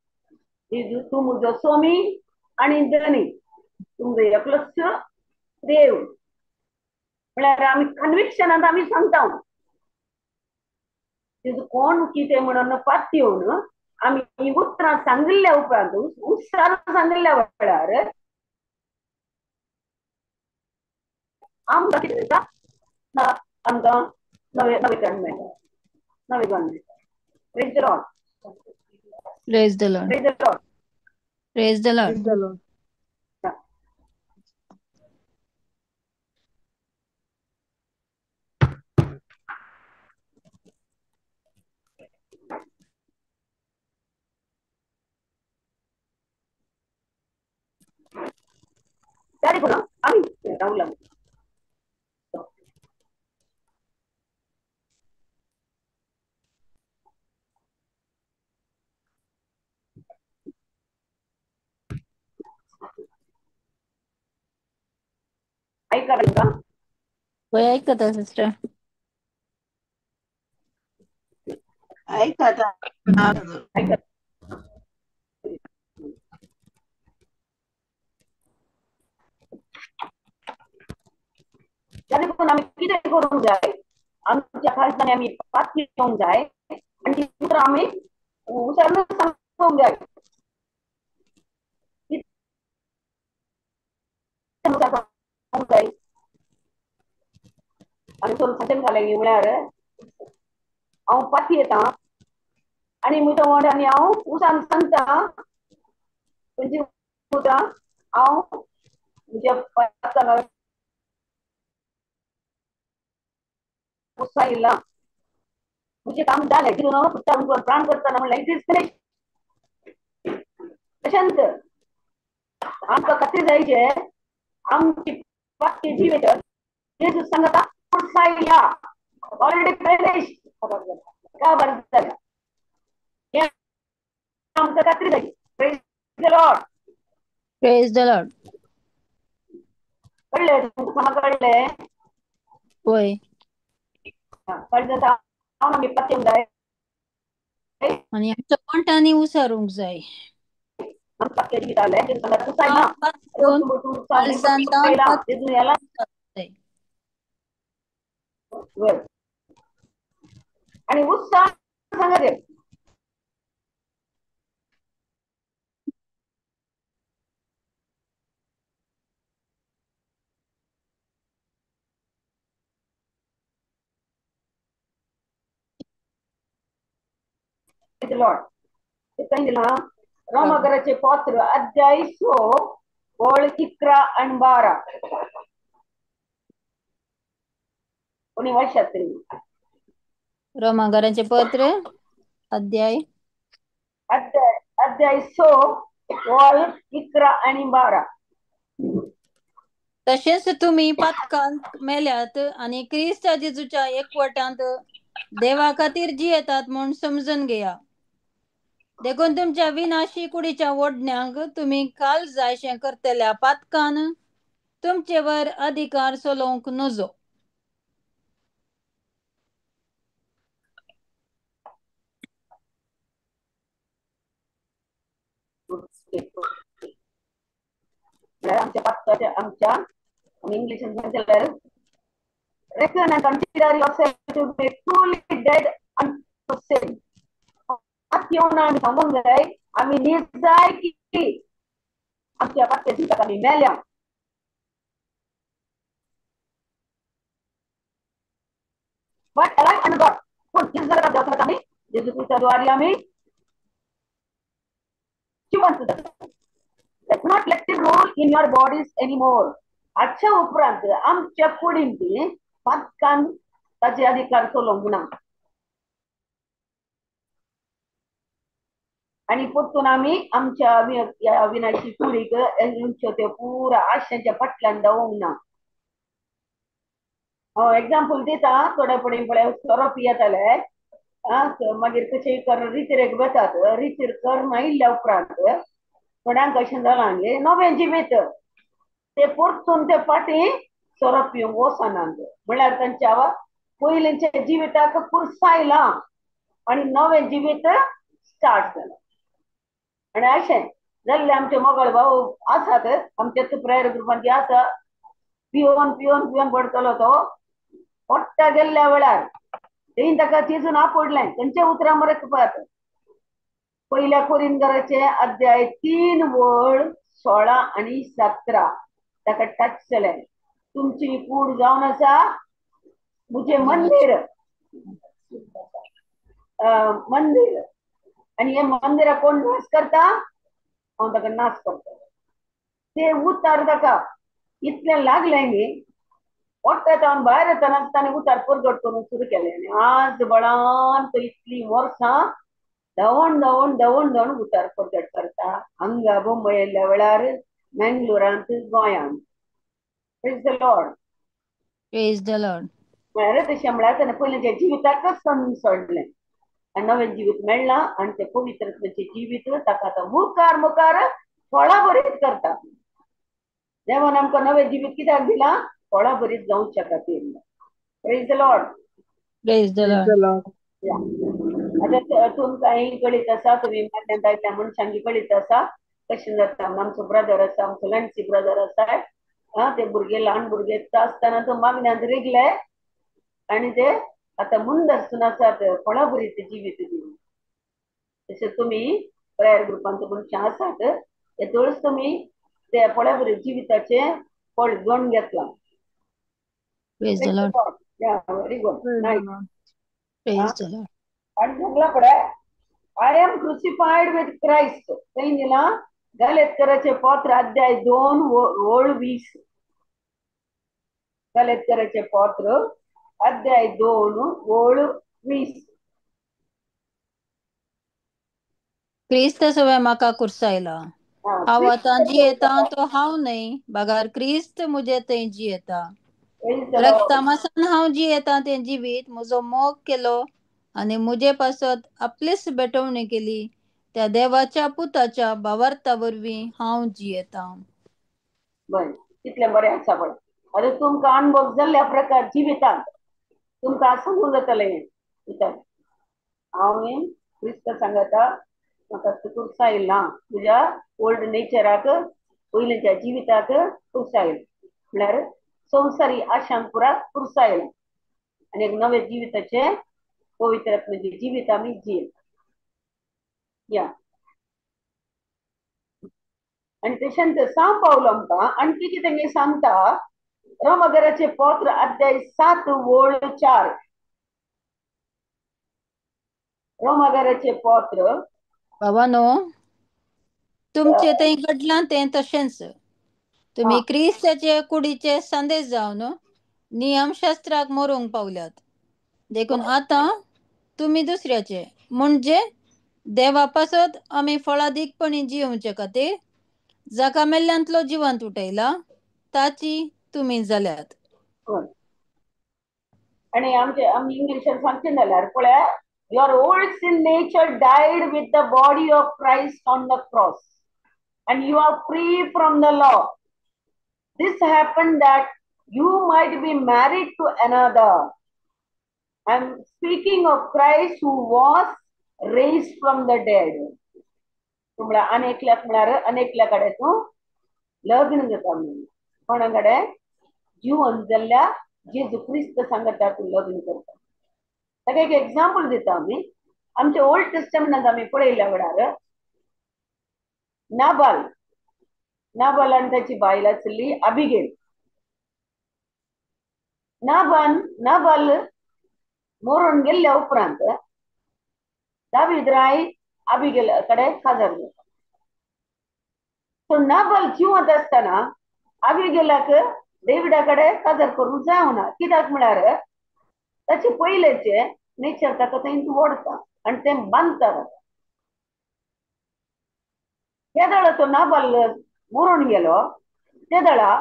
जेजू तूं म्हजो स्वामी आनी धनी, तुमचो एकलोच देव. म्हळ्यार आमी कन्विक्शनान आमी सांगता जेजू कोण कितें म्हणून पातयेवन आमी ही उतरां सांगिल्ल्या उपरांत उत्साहान सांगिल्ल्या वेळार आमकां कितें जाता, आमकां नवें नवेकरण मेळटा, नवेपण मेळटा. Praise the Lord.
Praise the Lord.
Praise the Lord.
Praise the Lord.
Praise the Lord.
त्या देखून आमी रावूंक लागलो. ऐका का?
वय ऐकता सिस्टर.
ऐकता.
ऐका. त्या देखून आमी कितें करूंक जाय, आमच्या काळजांनी आमी पातयेवंक जाय आनी ती उतरां आमी उचारून सांगूंक जाय. सांगूंक जाय आनी सचन घालें म्हळ्यार हांव पातयेता आनी म्हज्या वोंठांनी हांव उसान सांगता खंयची उतरां, हांव म्हज्या पातकां उत्साहिला म्हजें काम जालें, कितें प्राण करतना म्हणल्यार it is finish. तशेंच आमकां खात्री जायचे आमची पातकी जिवीत जेजू सांगता उत्साहिला ऑलरेडी फिनिश, का बरें जालें हें आमकां खात्री जायची. Praise the Lord.
Praise the Lord.
कळ्ळें तुमकां? कळ्ळें?
वय.
कळ्ळें जाता आमी पातयेवंक जाय
आनी आमच्या वोंठांनी उसारूंक जाय.
आमकां पातकी जिवीत जालें जेजू सांगता उत्साहिला
पातयेवन काळजान तावन
जेजू याला
जाय.
आनी उत्साह सांगाचे. Lord. रोमागराचे पत्र अध्याय 6 ओळ 11 आणि 12. कोणी वाचशात तरी?
रोमागराचे पत्र अध्याय
अध्याय अध्याय 6 वळ 11 आनी 12.
तशेंच तुमी पातकांत मेल्यात आनी क्रिस्त जेजूच्या एकवटांत देवा खातीर जियेतात म्हूण समजून घेया. देखून तुमच्या विनाशी कुडीच्या ओडण्यांक तुमी काल जायशें करतल्या पातकान तुमचेवर अधिकार चलोवंक नजो.
आमच्या पातकाच्या आमच्या इंग्लिशीन सांगल्यार reckon and consider yourself to be truly dead unto sin. येवन आमी सांगूंक जाय आमी निजाय की आमच्या पातकाच्या जिविताक आमी मेल्या. But alive unto God. पूण जेजू देवाक आमी जेजू क्रिस्ता द्वारे आमी जिवंत जाता. Let's not let it rule in your bodies anymore. आजच्या उपरांत आमच्या कुडींत पातकान ताचे अधिकार चलोवंक ना आनी परतून आमी आमच्या अविनाशी कुडीक आमच्यो त्यो पुरा आशांच्या फाटल्यान धांवूंक ना. हांव एग्जाम्पल दिता. थोडे फुडें पळय सोरो पियेताले, मागीर कशें कर रितीरेक वतात. रितीर करून आयिल्ल्या उपरांत थोड्यांक अशें जालां गे नवें जिवीत ते परतून ते फाटीं सोरो पिवंक वचनात. म्हणल्यार तांच्या पयलींच्या जिविताक पुरसायलां आनी नवें जिवीत स्टार्ट जालां. आनी अशें जाल्ले आमचे मोगळ भाव आसात, आमच्याच प्रेयर ग्रुपान जे आसा, पिवन पिवन पिवन पडटलो तो पोट्टा गेल्ल्या वेळार तेणी ताका चिजून आपडलें. तेंच्या उतरां मरे पळयात, पयल्या कोरिंदराचे अध्याय 3 वळ 16 आनी 17 ताका टच जालें. तुमची कूड जावन आसा म्हजें मंदीर, मंदीर, आनी हे मंदिराक कोण नाश करता हांव ताका नाश करता. ते उतार ताका इतलें लागलें न्ही, पोट्टा तावन भायर येतना ताणें उतार परगट करूंक सुरू केलें आनी आज बळान तो इतलीं वर्सां धांवून धांवून धांवून धांवून उतार परगट करता. हांगा बोंबय वेळार मेंगलोरांत गोंयांत. Praise the Lord.
Praise the Lord.
म्हळ्यार तशें म्हळ्यार ताणें पयलींच्या जिविताकच सोडलें आनी नवें जिवीत मेळ्ळां आनी तें पवित्रत्वाचें जिवीत ताका आतां मुखार मुखार फळां भरीत करता. देवान आमकां नवें जिवीत कित्याक दिलां? फळां भरीत जावच्या खातीर. Praise the Lord.
Praise the Lord.
आतां तुमकां ही कळीत आसा, तुमी मान्यताय आयिल्ल्या मनशांक कळीत आसा कशें जाता. आमचो ब्रदर आसा, आमचो लॅन्सी ब्रदर आसा, ते भुरगे ल्हान भुरगे आसतना तो मागण्यांत रिगले आनी ते आतां मुंदरसून आसात फळां भरीत जिवीत दिवन. तशें तुमी प्रेयर ग्रुपांत मनशां आसात तेतूच तुमी ते फळां भरीत जिविताचें फळ जोडून घेतलां.
Praise the Lord.
Very good. Nice.
Praise the Lord.
आनी सांगला पळय, I am crucified with Christ. थंय दिलां गालेतकराचे पत्र अध्याय 2 वळ 20. गालेतकराचे पत्र अध्याय 2 वळ 20.
क्रिस्त सवय म्हाका कुर्सायला, हांव आतां जियेता तो हांव न्हय, बगार क्रिस्त म्हजे थंय जियेता. रक्तामासान हांव जियेता तें जिवीत म्हजो मोग केलो आनी म्हजे पासत आपलीच भेटवणी केली त्या देवाच्या पुताच्या भावार्था वरवीं हांव जियेता.
बरें, कितलें बरें आसा पळय. आतां तुमकां अणभव जाल्ल्या प्रकार जिवितांत तुमकां सांगूंक जातलें हें. हांव क्रिस्त सांगता म्हाका कुर्सायला, तुज्या ओल्ड नेचराक पयलींच्या जिविताक कुर्सायल म्हळ्यार संवसारी आशांक पुरा कुर्सायला आनी एक नवें जिविताचें पवित्रात्म्याचें जिवीत आमी जियेता. या आनी तशेंच सांव पावलो आमकां आणखी कितें सांगता रोमगराचे पत्र अध्याय 7 वळ 4. रोमगराचे पत्र.
बाबानो, तुमचे थंय घडलां तें तशेंच तुमी क्रिस्ताचे कुडीचे संदेश जावन नियमशास्त्राक मरूंक पावल्यात, देखून आतां तुमी दुसऱ्याचे म्हणजे देवा पासत आमी फळादीकपणी जियोवचे खातीर जाका मेल्ल्यांतलो जिवंत उठयला ताची तुमी जाल्यात.
आणि आमचे आमी इंग्लिशान सांगचे जाल्यार पळया, your old sin nature died with the body of Christ on the cross and you are free from the law. This happened that you might be married to another. I am speaking of Christ who was raised from the dead. म्हळ्यार अनेकल्याक म्हळ्यार अनेकल्या कडेन तूं लग्न जाता म्हणून कोणा कडेन जिवन जाल्ल्या जेजू क्रिस्त सांगता तूं लग्न करता. ताका एक एग्जाम्पल दिता आमी. आमच्या ओल्ड टेस्टमेंटांत आमी पळयल्या वेळार नाबाल, नाबाल आनी ताची बायल आसली अबिगेल. नाबाल मरून गेल्ल्या उपरांत दावीद राय अबिगेल कडेन काजार जाता. सो नाबाल जिवंत आसतना अबिगेलाक डेविडा कडेन काजार करूंक जावना. कित्याक म्हळ्यार ताचे पयलेचे नेचर ताका थंय ओडटा आनी तें बांदता ताका. त्या वेळार तो नाबाल मरून गेलो त्या वेळा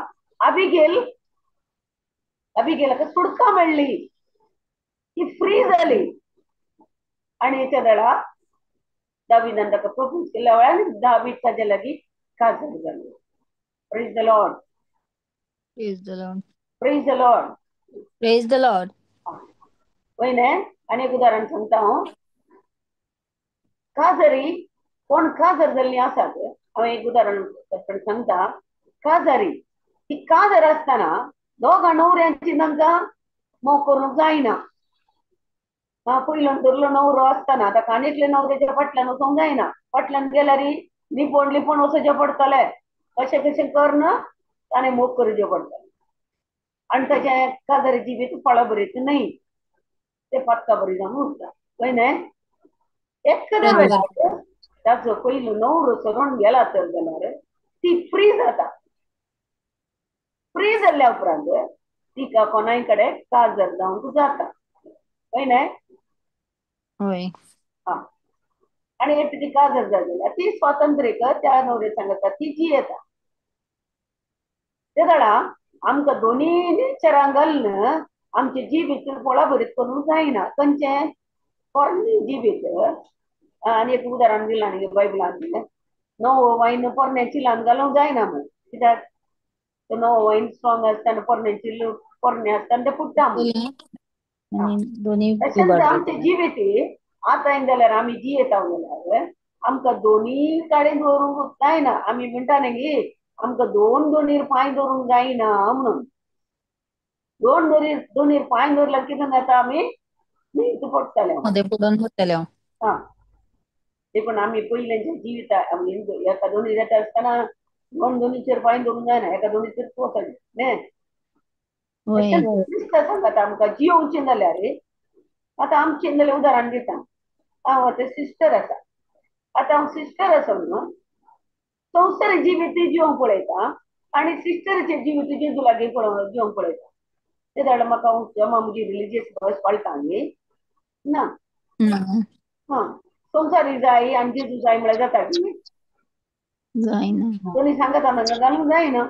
अबिगेलाक सुटका मेळ्ळी, ती फ्री जाली. आनी त्या वेळा दावीदान ताका प्रपोज केल्या वेळार दावीद ताजे लागीं काजार जालो. Praise the Lord.
Praise the Lord.
Praise the Lord.
Praise the Lord.
वय न्ही, आनी एक उदाहरण सांगता हांव. काजारी कोण काजार जाल्लीं आसात, हांव एक उदाहरण सांगता. काजारी ती काजार आसतना दोगां न्हवऱ्यांची तांकां मोग करूंक जायना. पयलो धरलो न्हवरो आसतना ताका आनी एकले न्हवऱ्याच्या फाटल्यान वचूंक जायना. फाटल्यान गेल्यार लिपोवन लिपोवन वचचें पडटलें, कशें कशें करून ताणें मोग करचें पडटलें. आनी ताचें काजारी जिवीत फळां बरीत न्हय, ते पातका बरी जावन उरता. कळ्ळें न्हय? एखाद्या वेळार ताचो पयलो न्हवरो सरून गेला तर जाल्यार ती फ्री जाता. फ्री जाल्ल्या उपरांत तिका कोणाय कडेन काजार जावंक जाता. कळ्ळें न्हय?
हय.
हा, आनी एक तिची काजार जाली जाल्यार ती स्वातंत्र्य त्या न्हवरे सांगता ती जियेता. ते वेळा आमकां दोनी नेचरांक घालून आमचें जिवीत फळां भरीत करूंक जायना. खंयचें पोरणें जिवीत. आनी एक उदाहरण दिलां न्ही बायबलांत, नवो वायन पोरण्या चिलान घालूंक जायना म्हूण. कित्याक तो नवो वायन स्ट्रॉंग आसता आनी पोरणे चिल्ल पोरणे आसता आनी तें फुट्टा म्हूण. तशेंच आमचें जिवीत आतां जाल्यार आमी जियेता जाल्यार आमकां दोनी कडेन दवरूंक जायना. आमी म्हणटा न्ही आमकां दोन दोनीर पांय दवरूंक जायना म्हणून. दोन दोनीर पांय दवरल्यार कितें जाता, आमी न्हंयत पडटले. हा, देखून आमी पयलेंच्या जिविता आमी एका दोनीर येता आसतना दोन दोनीचेर पांय दवरूंक जायना, एका दोनीचेर वचना न्ही. क्रिस्ता सांगता आमकां जियोवचें जाल्यार. आतां आमचें जाल्यार उदाहरण दिता, हांव आतां सिस्टर आसा. आतां हांव सिस्टर आसा न्हू, संवसारी जिवीत जिवंक पळयता आनी सिस्टराचें जिवीत जेजू लागीं जिवंक पळयता. ते जाल्यार म्हाका हांव म्हजी रिलिजियस बस पाळटा न्ही ना. हा, संवसारी जाय आनी जेजू जाय म्हळ्यार जाता न्ही,
जायना.
कोणी सांगता म्हाका घालूंक जायना.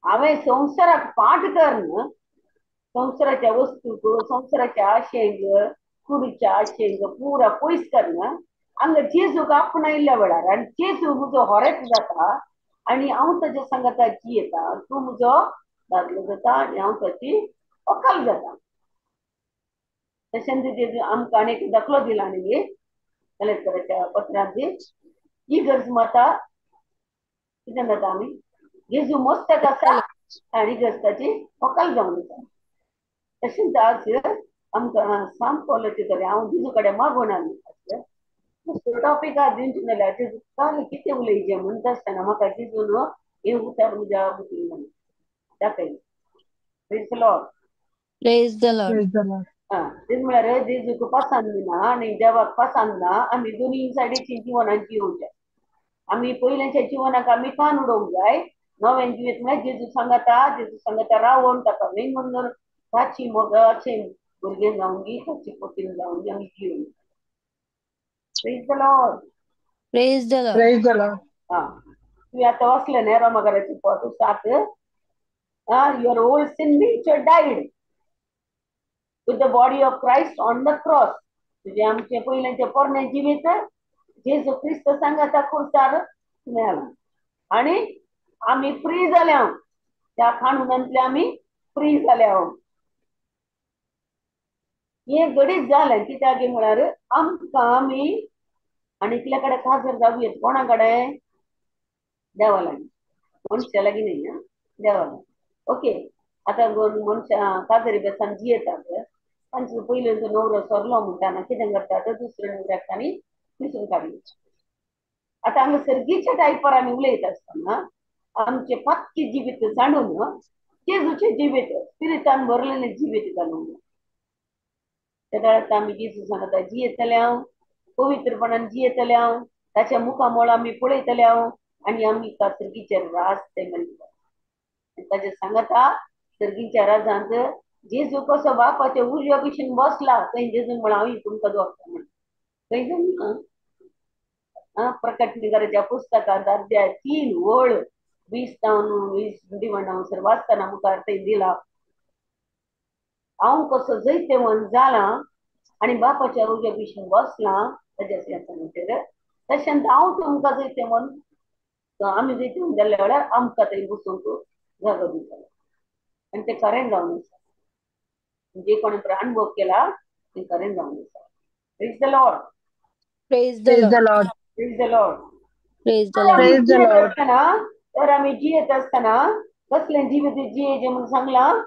हांवें संवसाराक पाठ करून संवसाराच्या वस्तूक, संवसाराच्या आशेंक, कुडीच्या आशेंक पुरा पयस करून हांगा जेजूक आपणायल्ल्या वेळार आनी जेजू म्हजो होरेत जाता आनी हांव ताच्या सांगाता जियेता, तूं म्हजो दादलो जाता आनी हांव ताची व्हंकल जाता. तशेंच जेजू आमकां आनी एक दाखलो दिला न्ही कलेक्टराच्या पत्रांत, ही गरज माता कितें जाता आमी जेजू मस्तक आसा आनी गरज ताची व्हंकल जावन आसा. तशेंच आज आमकां सामको तरी हांव जेजू कडेन मागून आसलें दुसरो टॉपीक आज दिवचें जाल्यार जेजू काल कितें उलयचें म्हणटा आसतना म्हाका जेजून हें उतर म्हज्या बुद्धीन दाखयलें. Praise the Lord.
Praise the Lord.
Praise the Lord.
हा, तेच म्हळ्यार जेजूक पसंद ना आनी देवाक पसंद ना. आमी दोनी सायडीची जिवनाक जियोवचें. आमी पयल्याच्या जिवनाक आमी कान उडोवंक जाय. नवें जिवीत म्हळ्यार जेजू सांगता, जेजू सांगता रावोन ताका वेंगून धरून ताची मोगाचें भुरगें जावंदी, ताची पोतीन जावंदी, आमी जियोवंक. Praise the Lord.
Praise the Lord.
Praise the Lord.
हा, तुम्ही आता वाचलं नाही रोमाकराचे पत्र 7. Your old sin nature died with the body of Christ on the cross. तुझे आमचे पहिल्यांचे पोरणे जिवीत जेजू क्रिस्त सांगाता खुर्सार मेला आणि आम्ही फ्री जाल्या, त्या कानूनांतले आम्ही फ्री जाल्या. हे घडीत जालें कित्याक म्हळ्यार आमकां आमी आनी इतल्या कडेन काजर जावं येत कोणा कडेन, देवा लागीं, मनशा लागीं न्हय, देवा लागीं. ओके, आतां मनशां काजरी बेसान जियेतात, तांचो पयलींचो नवरो सरलो म्हणटा ना कितें करतात, दुसऱ्या नवऱ्याक तांणी विसरून काडली. आतां हांगा सर्गीच्या टायपार आमी उलयता आसतना आमचें पातकी जिवीत जाणून जेजूचें जिवीत स्पिरितान भरलेलें जिवीत जाणून त्या काळांत आमी जेजू सांगता जियेतले हांव, पवित्रपणान जियेतले हांव, ताच्या मुखामळ आमी पळयतले हांव आनी आमी सर्गीचे राज ते मेळटा. ताचे सांगता सर्गीच्या राजांत जेजू कसो बापाच्या उजव्या कुशीन बसला थंय जेजून म्हळां हांव तुमकां दवरता म्हण. थंय प्रकटणीकराच्या पुस्तकांत अध्याय 3 ओळ 20 जावन 20 डिवण वाचतना मुखार थंय दिला, हांव कसो जैतेवंत जालां आनी बापाच्या उजव्या कुशीन बसलां ताच्या सिंहासनाचेर, तशेंच हांव तुमकां जैतेवंत, आमी जैतेवंत जाल्ल्या वेळार आमकां थंय बसूंक जागो दितलो. आनी तें खरें जावन आसा, जे कोणें अनुभव केला तें खरें जावन आसा. Praise the Lord.
Praise the Lord.
Praise the Lord.
Praise the Lord.
Praise the Lord.
तर आमी जियेत आसतना कसलें जिवीत जियेचें म्हूण सांगलां,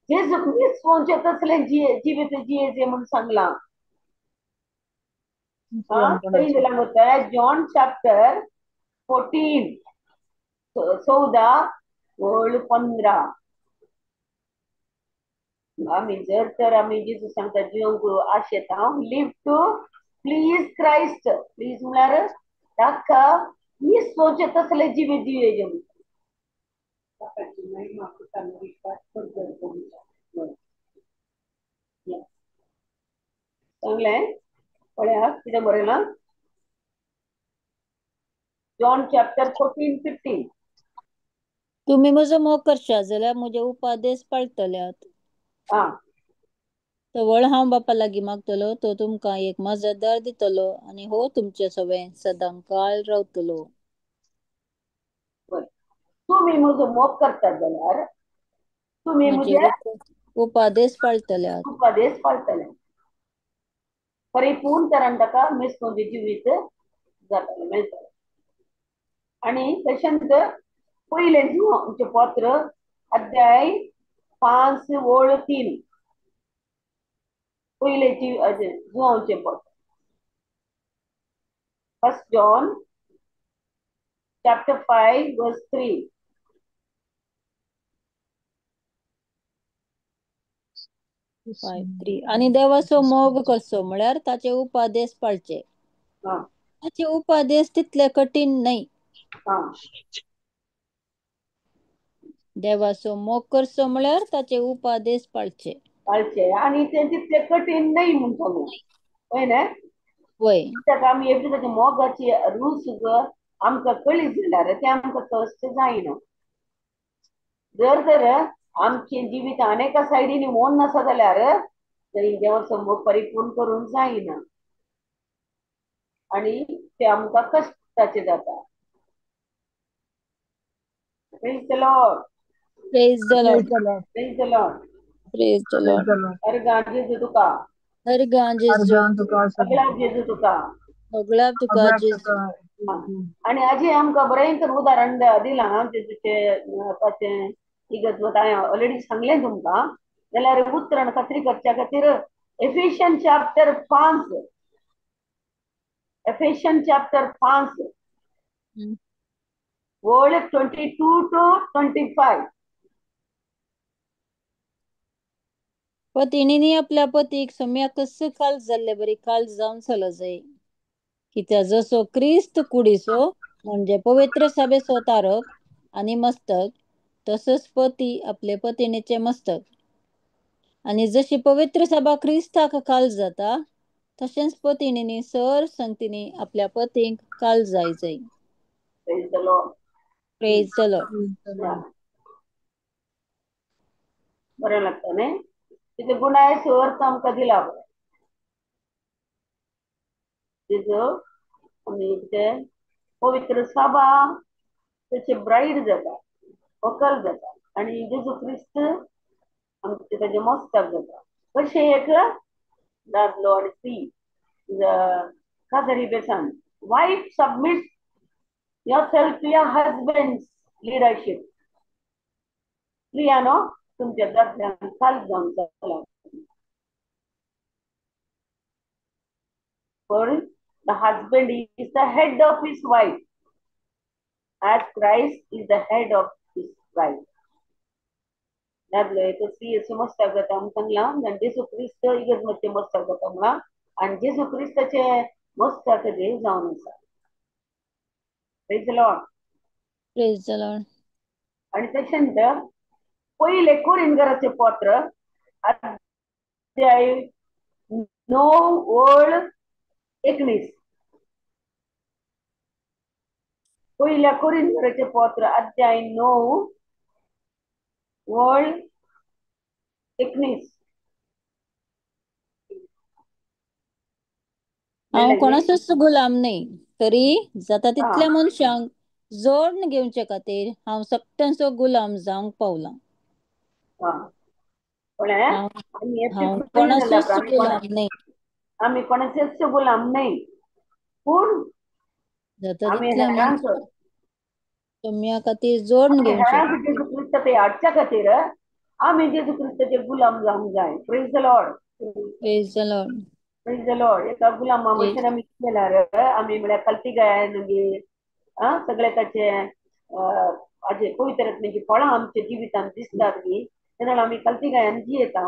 जेजूक मिसवचें तसलें जिवीत जियेचें म्हूण सांगलां. थंय दिलां वता जॉन चॅप्टर 14 14 ओळ 15. आमी जर तर आमी जेजू सांगता जिवंक आशेता, live to please Christ. Please म्हळ्यार ताका मिसवचें तसलें जिवीत जियेचें म्हूण. सांगलें पळया कितें बरयलां, जॉन चॅप्टर 14 15.
तुम्ही म्हजो मोग करशात जाल्यार म्हजे उपादेश पाळटल्यात. तवळ हांव बापा लागीं मागतलो, तो तुमकां एक मजतदार दितलो आनी हो तुमचे सवें सदांकाळ रावतलो.
तुमी म्हजो मोग करतात जाल्यार तुमी म्हजे
उपादेश पाळटल्यात.
उपादेश पाळटले, परिपूर्ण तरान ताका मेस्कोचें जिवीत जातलें, मेळटलें. आनी तशेंच पयलें जुवांचें पत्र अध्याय 5 ओळ 3, पयलें जुवांचें पत्र, 1 John chapter 5 verse 3.
5:3. आनी देवाचो मोग करचो म्हळ्यार ताचे उपादेश पाळचे. ताचे उपादेश तितले कठीण न्हय. देवाचो मोग करचो म्हळ्यार ताचे उपादेश पाळचे
पाळचे आनी ते तितले कठीण न्हय म्हूण सांगू हय न्हय.
वय
कित्याक आमी एकदां ताच्या मोगाची रूच आमकां कळी जाल्यार तें आमकां कश्ट जायना. जर तर आमचें जिवीत अनेका सायडींनी मोड नासा जाल्यार थंय देवाचो मोग परिपूर्ण करूंक जायना आनी तें आमकां कश्टाचें जाता. Praise the Lord.
Praise the Lord.
Praise the Lord.
Praise the Lord.
अर्गां जेजू तुका,
अर्गां जेजू
सगळ्याक जेजू तुका,
सगळ्याक तुका जेजू.
आनी आजी आमकां बरें तर उदाहरण दिलां जेजूचें ताचें इगर्ज हांवें ऑलरेडी सांगलें तुमकां. जाल्यार उतरान खात्री करच्या खातीर एफेशियन चॅप्टर 5, एफेशियन चॅप्टर 5 ओळ 22 to 25.
पतिणींनी आपल्या पतीक सम्याकच काल जाल्ले बरी काल जावन चल जाय, कित्याक जसो क्रिस्त कुडीचो म्हणजे पवित्र सभेचो तारक आनी मस्तक, तसोच पती आपले पतिणीचे मस्तक. आनी जशी पवित्र सभा क्रिस्ताक काल जाता तशेंच पतिणींनी सर संगतींनी आपल्या पतींक काल जाय जाय.
Praise the Lord.
Praise the Lord.
बरें लागता न्ही. तिचे गुणायचो अर्थ आमकां दिला बरें. तिचो आमी कितें पवित्र सभा तेचे ब्रायड जाता, व्हंकल जाता आनी जेजू क्रिस्त आमचे तेजे मस्तक जाता. कशें एक दादलो आनी स्त्री काजारी बेसान wife submit yourself to your husband's leadership. स्त्रियानो तुमच्या दादल्यांक खाल जावन चला. For the husband is the head of his wife, as Christ is the head of his bride. दादलो एक स्त्रियेचो मस्तक जाता म्हूण सांगलां आनी जेजू क्रिस्त इगर्ज मस्तक जाता म्हळां आनी जेजू क्रिस्ताचे मस्तक देव जावन आसा. Praise the Lord.
Praise the Lord.
आनी तशेंच पयले कोरिंथकराचें पत्र अध्याय 9 ओळ 19. पयल्या कोरिंथकराचें पत्र अध्याय 9 ओळ 19.
हांव
मेळ्ळें न्ही?
कोणाचोच गुलाम न्हय, तरी जाता तितल्या
आं
मनशांक जोडून घेवचे खातीर हांव सगळ्यांचो गुलाम जावंक पावलां.
आं कळ्ळें?
हांव
आमी एकटे
हांव
फ्री जाल्या
कोणाचोच
आमी कोणा
गुलाम न्हय,
आमी कोणाचेच गुलाम न्हय, पूण
जाता
आमी
तितल्या
हेरांक
मनशांक तुमच्या खातीर जोडून
आमी
घेवचे
हेरांक
खातीर.
जेजू क्रिस्त ते हाडच्या खातीर आमी जेजू क्रिस्ताचे गुलाम जावंक जाय. Praise the Lord.
Praise the Lord.
Praise the Lord. एका गुलामा भशेन आमी केल्यार आमी म्हळ्यार कल्ती गायन मागीर आं सगळे ताचे हाजे पवित्र आत्म्याची फळां आमच्या जिवितांत दिसतात न्ही, तेन्ना आमी कल्ती गायन जियेता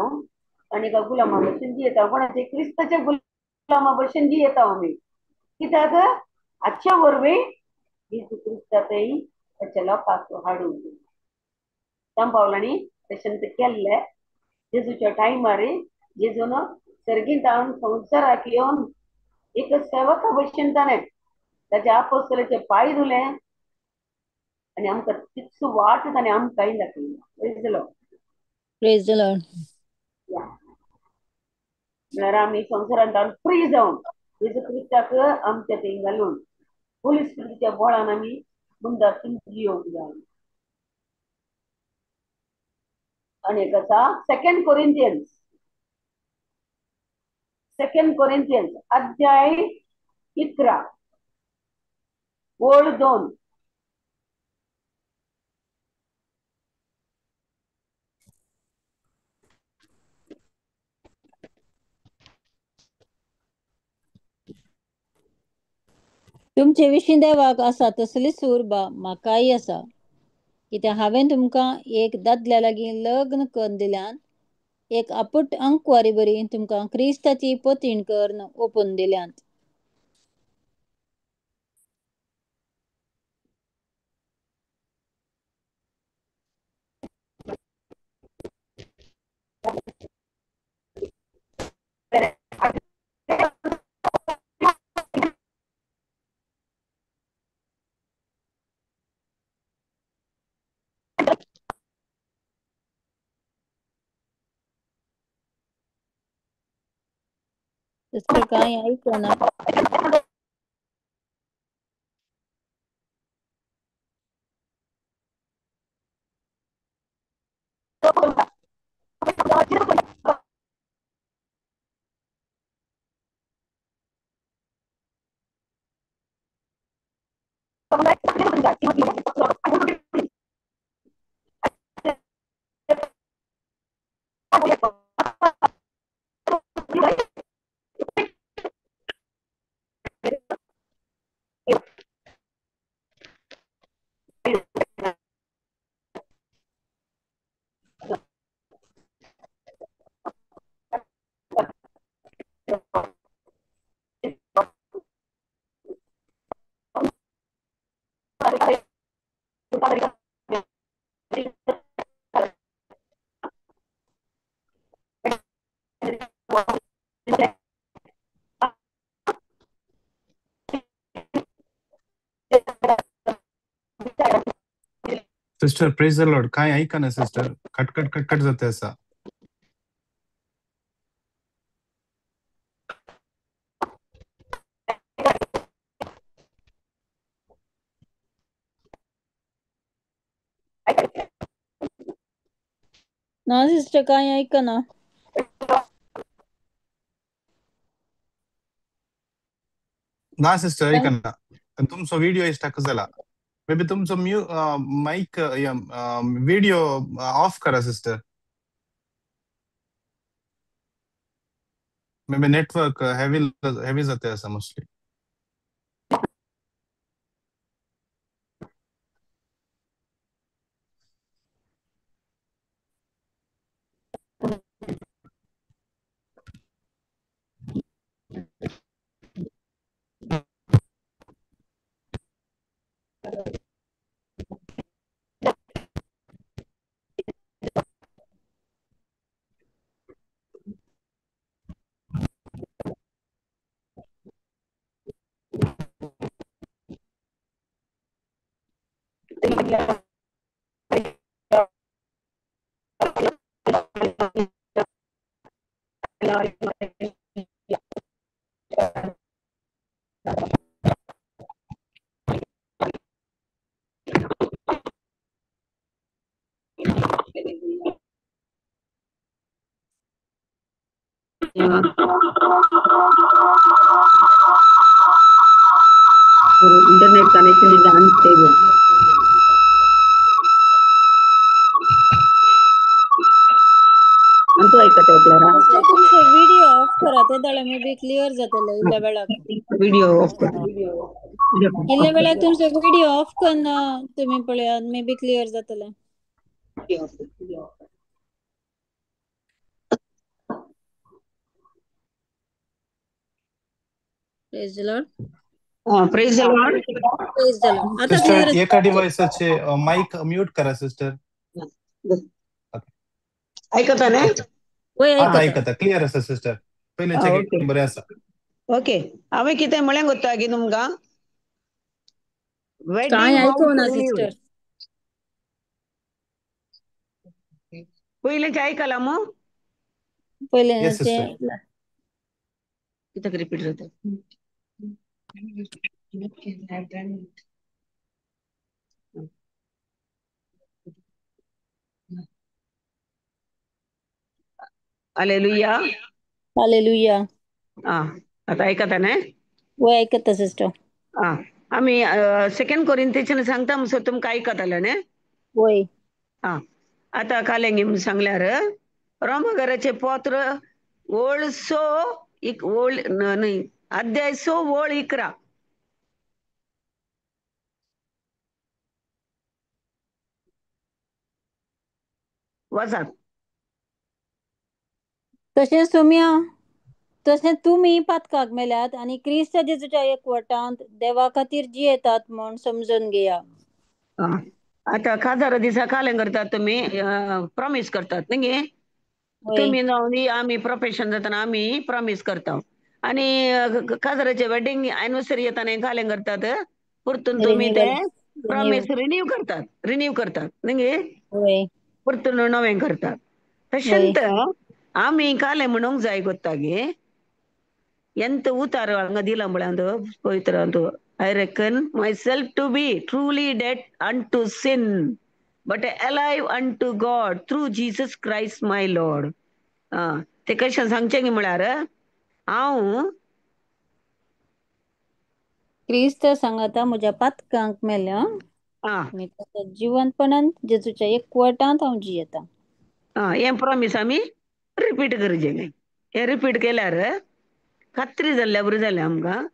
आनी एका गुलामा भशेन जियेता. कोणाचे क्रिस्ताच्या गुलामा भशेन जियेता आमी. कित्याक हाचे वरवीं जेजू क्रिस्तातय ताच्या लोकांक हाडून त्या पावलांनी तशें ते केल्लें. जेजूच्या टायमार जेजून सर्गींत संवसाराक येवन एक सेवका भशेन ताणें ताच्या आपोस्तलाचे पांय धुले आनी आमकां तीच वाट ताणें आमकांय दाखयली. Praise the Lord.
Praise the Lord.
म्हळ्यार आमी संवसारांत फ्री जावन जेजू क्रिस्ताक आमच्या थंय घालून होली स्पिरिटच्या बळान आमी मुंदासून जियोंक जाय. आनी एक आसा सेकंड कोरिंथियन्स, सेकंड कोरिंथियन्स अध्याय 11 ओळ 2.
तुमचे विशीं देवाक आसा तसलीच उर्बा म्हाकाय आसा, कित्याक हांवें तुमकां एक दादल्या लागीं लग्न करून दिल्यान एक आपुट अंकवारी बरी तुमकां क्रिस्ताची पतीण करून ओपून दिल्यात. दुसरं काय ऐकना.
सिस्टर प्रेज the Lord. काय ऐका ना sister, cut cut cut cut जाते असा.
ना सिस्टर काय ऐका ना.
ना सिस्टर ऐका ना, तुमचो व्हिडिओ स्टक जाला. मे बी तुमचो म्यू माईक व्हिडिओ ऑफ करा sister. May be network heavy heavy जाते असा mostly.
Internet connection is unstable. Antu ऐकता क्लारा?
तुमचो व्हिडिओ ऑफ करा, ते दोळे मे बी क्लियर जातले इल्ल्या वेळाक.
व्हिडिओ ऑफ कर.
इल्ल्या वेळाक तुमचो व्हिडिओ ऑफ करून तुम्ही पळयात, मे बी क्लियर जातले. Praise the lord.
Praise the lord.
Praise the lord. आता
सिस्टर
क्लिअर.
एका डिव्हाइसचे माईक म्यूट करा सिस्टर.
ऐकता ना?
वय
आता
ऐकता.
ऐकता, क्लिअर असा सिस्टर. पयलीचे
ओके
बरें आसा.
ओके. हांवें कितें म्हळें गोत्ता की तुमकां
काय
वेडिंग
ऐकू ना
वाउस रिन्यूड.
सिस्टर.
पयलेंचें आयकलां मू?
पयलें
येस
ते
सिस्टर.
कित्याक रिपीट जाता? हालेलुया.
हालेलुया.
आं आतां आयकता न्ही?
वय ऐकता सिस्टर.
आं आमी सेकंड कोरिंथीच्यान सांगता म्हणसर तुमकां आयकतलें न्ही?
वय.
आं आतां कालेंगी म्हूण सांगल्यार रोमगराचें पत्र ओळ स एक ओळ न्हय अध्याय 6 ओळ 11. वाचात.
तशेंच तुमी तशें तुमी पातकाक मेल्यात आनी क्रिस्त जेजूच्या एकवटांत देवा खातीर जियेतात म्हूण समजून घेया.
आं आतां काजारा दिसा कालें करतात तुमी, प्रॉमीस करतात न्ही गे?
वय.
तुमी जावं आमी प्रोफेशन जातना आमी प्रॉमीस करता. आनी काजाराचे वेडिंग एनिवर्सरी येतना कालें करतात परतून तुमी ते
रिन्युअल. रिन्यू.
प्रॉमीस रिन्यू करतात, रिन्यू करतात न्ही गे?
वय.
परतून नवें करतात.
वय.
तशेंच आमी कालें म्हणूंक जाय गोत्ता गे, ಎಂತ ಉತ್ತಾರ ಹಂಗ ದಿಲ ಅಂಬಳ ಪವಿತ್ರ ಅಂತ. I reckon myself to be truly dead unto sin but alive unto God through Jesus Christ my lord. ते कशें सांगचें गी म्हळ्यार हांव
क्रिस्त सांगाता म्हज्या पातकांक मेल्या
आं
आनी ताच्या जिवंतपणान जेजूच्या एकवटांत हांव जियेता.
आं हें प्रॉमीस आमी रिपीट करचें. हें रिपीट केल्यार खात्री जाल्ल्या बरें जालें आमकां.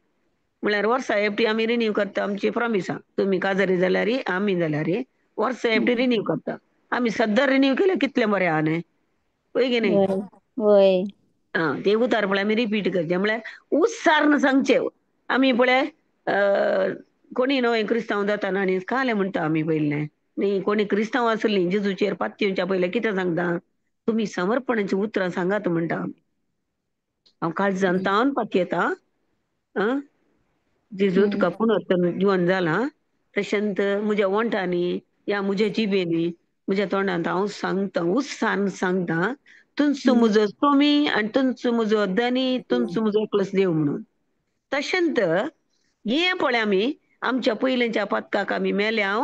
म्हळ्यार वर्सा एकटी आमी रिन्यू करता आमची प्रॉमिसां. तुमी काजारी जाल्यार आमी जाल्यार वर्सा एकटी रिन्यू करता. आमी सद्दां रिन्यू केल्यार कितलें बरें आहा न्ही? वय की न्ही?
वय. वय.
आं ते उतार पळय आमी रिपीट करचें. म्हळ्यार उत्सार्न सांगचें. आमी पळय कोणी नवें क्रिस्तांव जाताना आनी कालें म्हणटा आमी पयलें न्ही, कोणी क्रिस्तांव आसलीं जेजूचेर पातयेवच्या पयलें कितें सांगता, तुमी समर्पणाचीं उतरां सांगात म्हणटा. हांव काळजान तावन पातयेता आं जेजू तुका पुनर्जन जिवन जालां, तशेंच म्हज्या वंठांनी
या म्हज्या जिबेनी म्हज्या तोंडांत हांव सांगता, उत्सान सांगता, तुंच म्हजो स्वामी आनी तुंच म्हजो धनी, तुंच म्हजो एकलोच देव म्हणून. तशेंच हें पळय आमी आमच्या पयलींच्या पातकाक आमी मेल्या,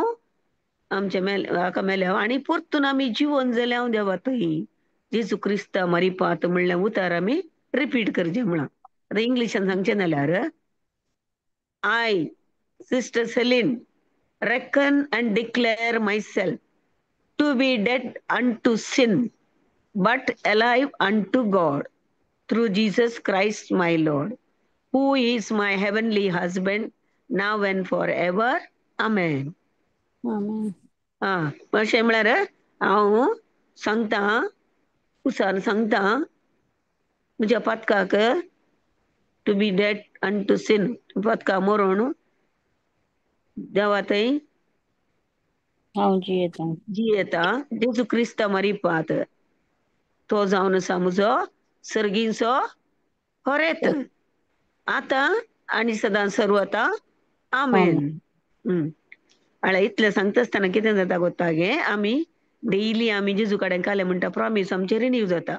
आमच्या हाका मेल्या आनी परतून आमी जिवन जाल्या देवा थंय जेजू क्रिस्ता मारिपात म्हणलें उतार आमी रिपीट करचें म्हळां. आतां इंग्लिशान सांगचें जाल्यार, I sister Celine reckon and declare myself to be dead unto sin, but alive unto God through Jesus Christ my Lord, who is my heavenly husband now and forever. Amen.
Amen.
अशें म्हळ्यार हांव सांगता, उसान सांगता म्हज्या पातकाक to be dead unto sin, Patkai मरोण देवा थंय
हांव जियेता,
जियेता जेजू क्रिस्ता मारिपात, तो जावन आसा म्हजो सर्गींचो होरेत, आतां आनी सदां सर्वता. आमेन. म्हळ्यार इतलें सांगता आसतना कितें जाता गोता गे, आमी डेली आमी जेजू कडेन कालें म्हणटा प्रॉमीस आमचें रिन्यू जाता.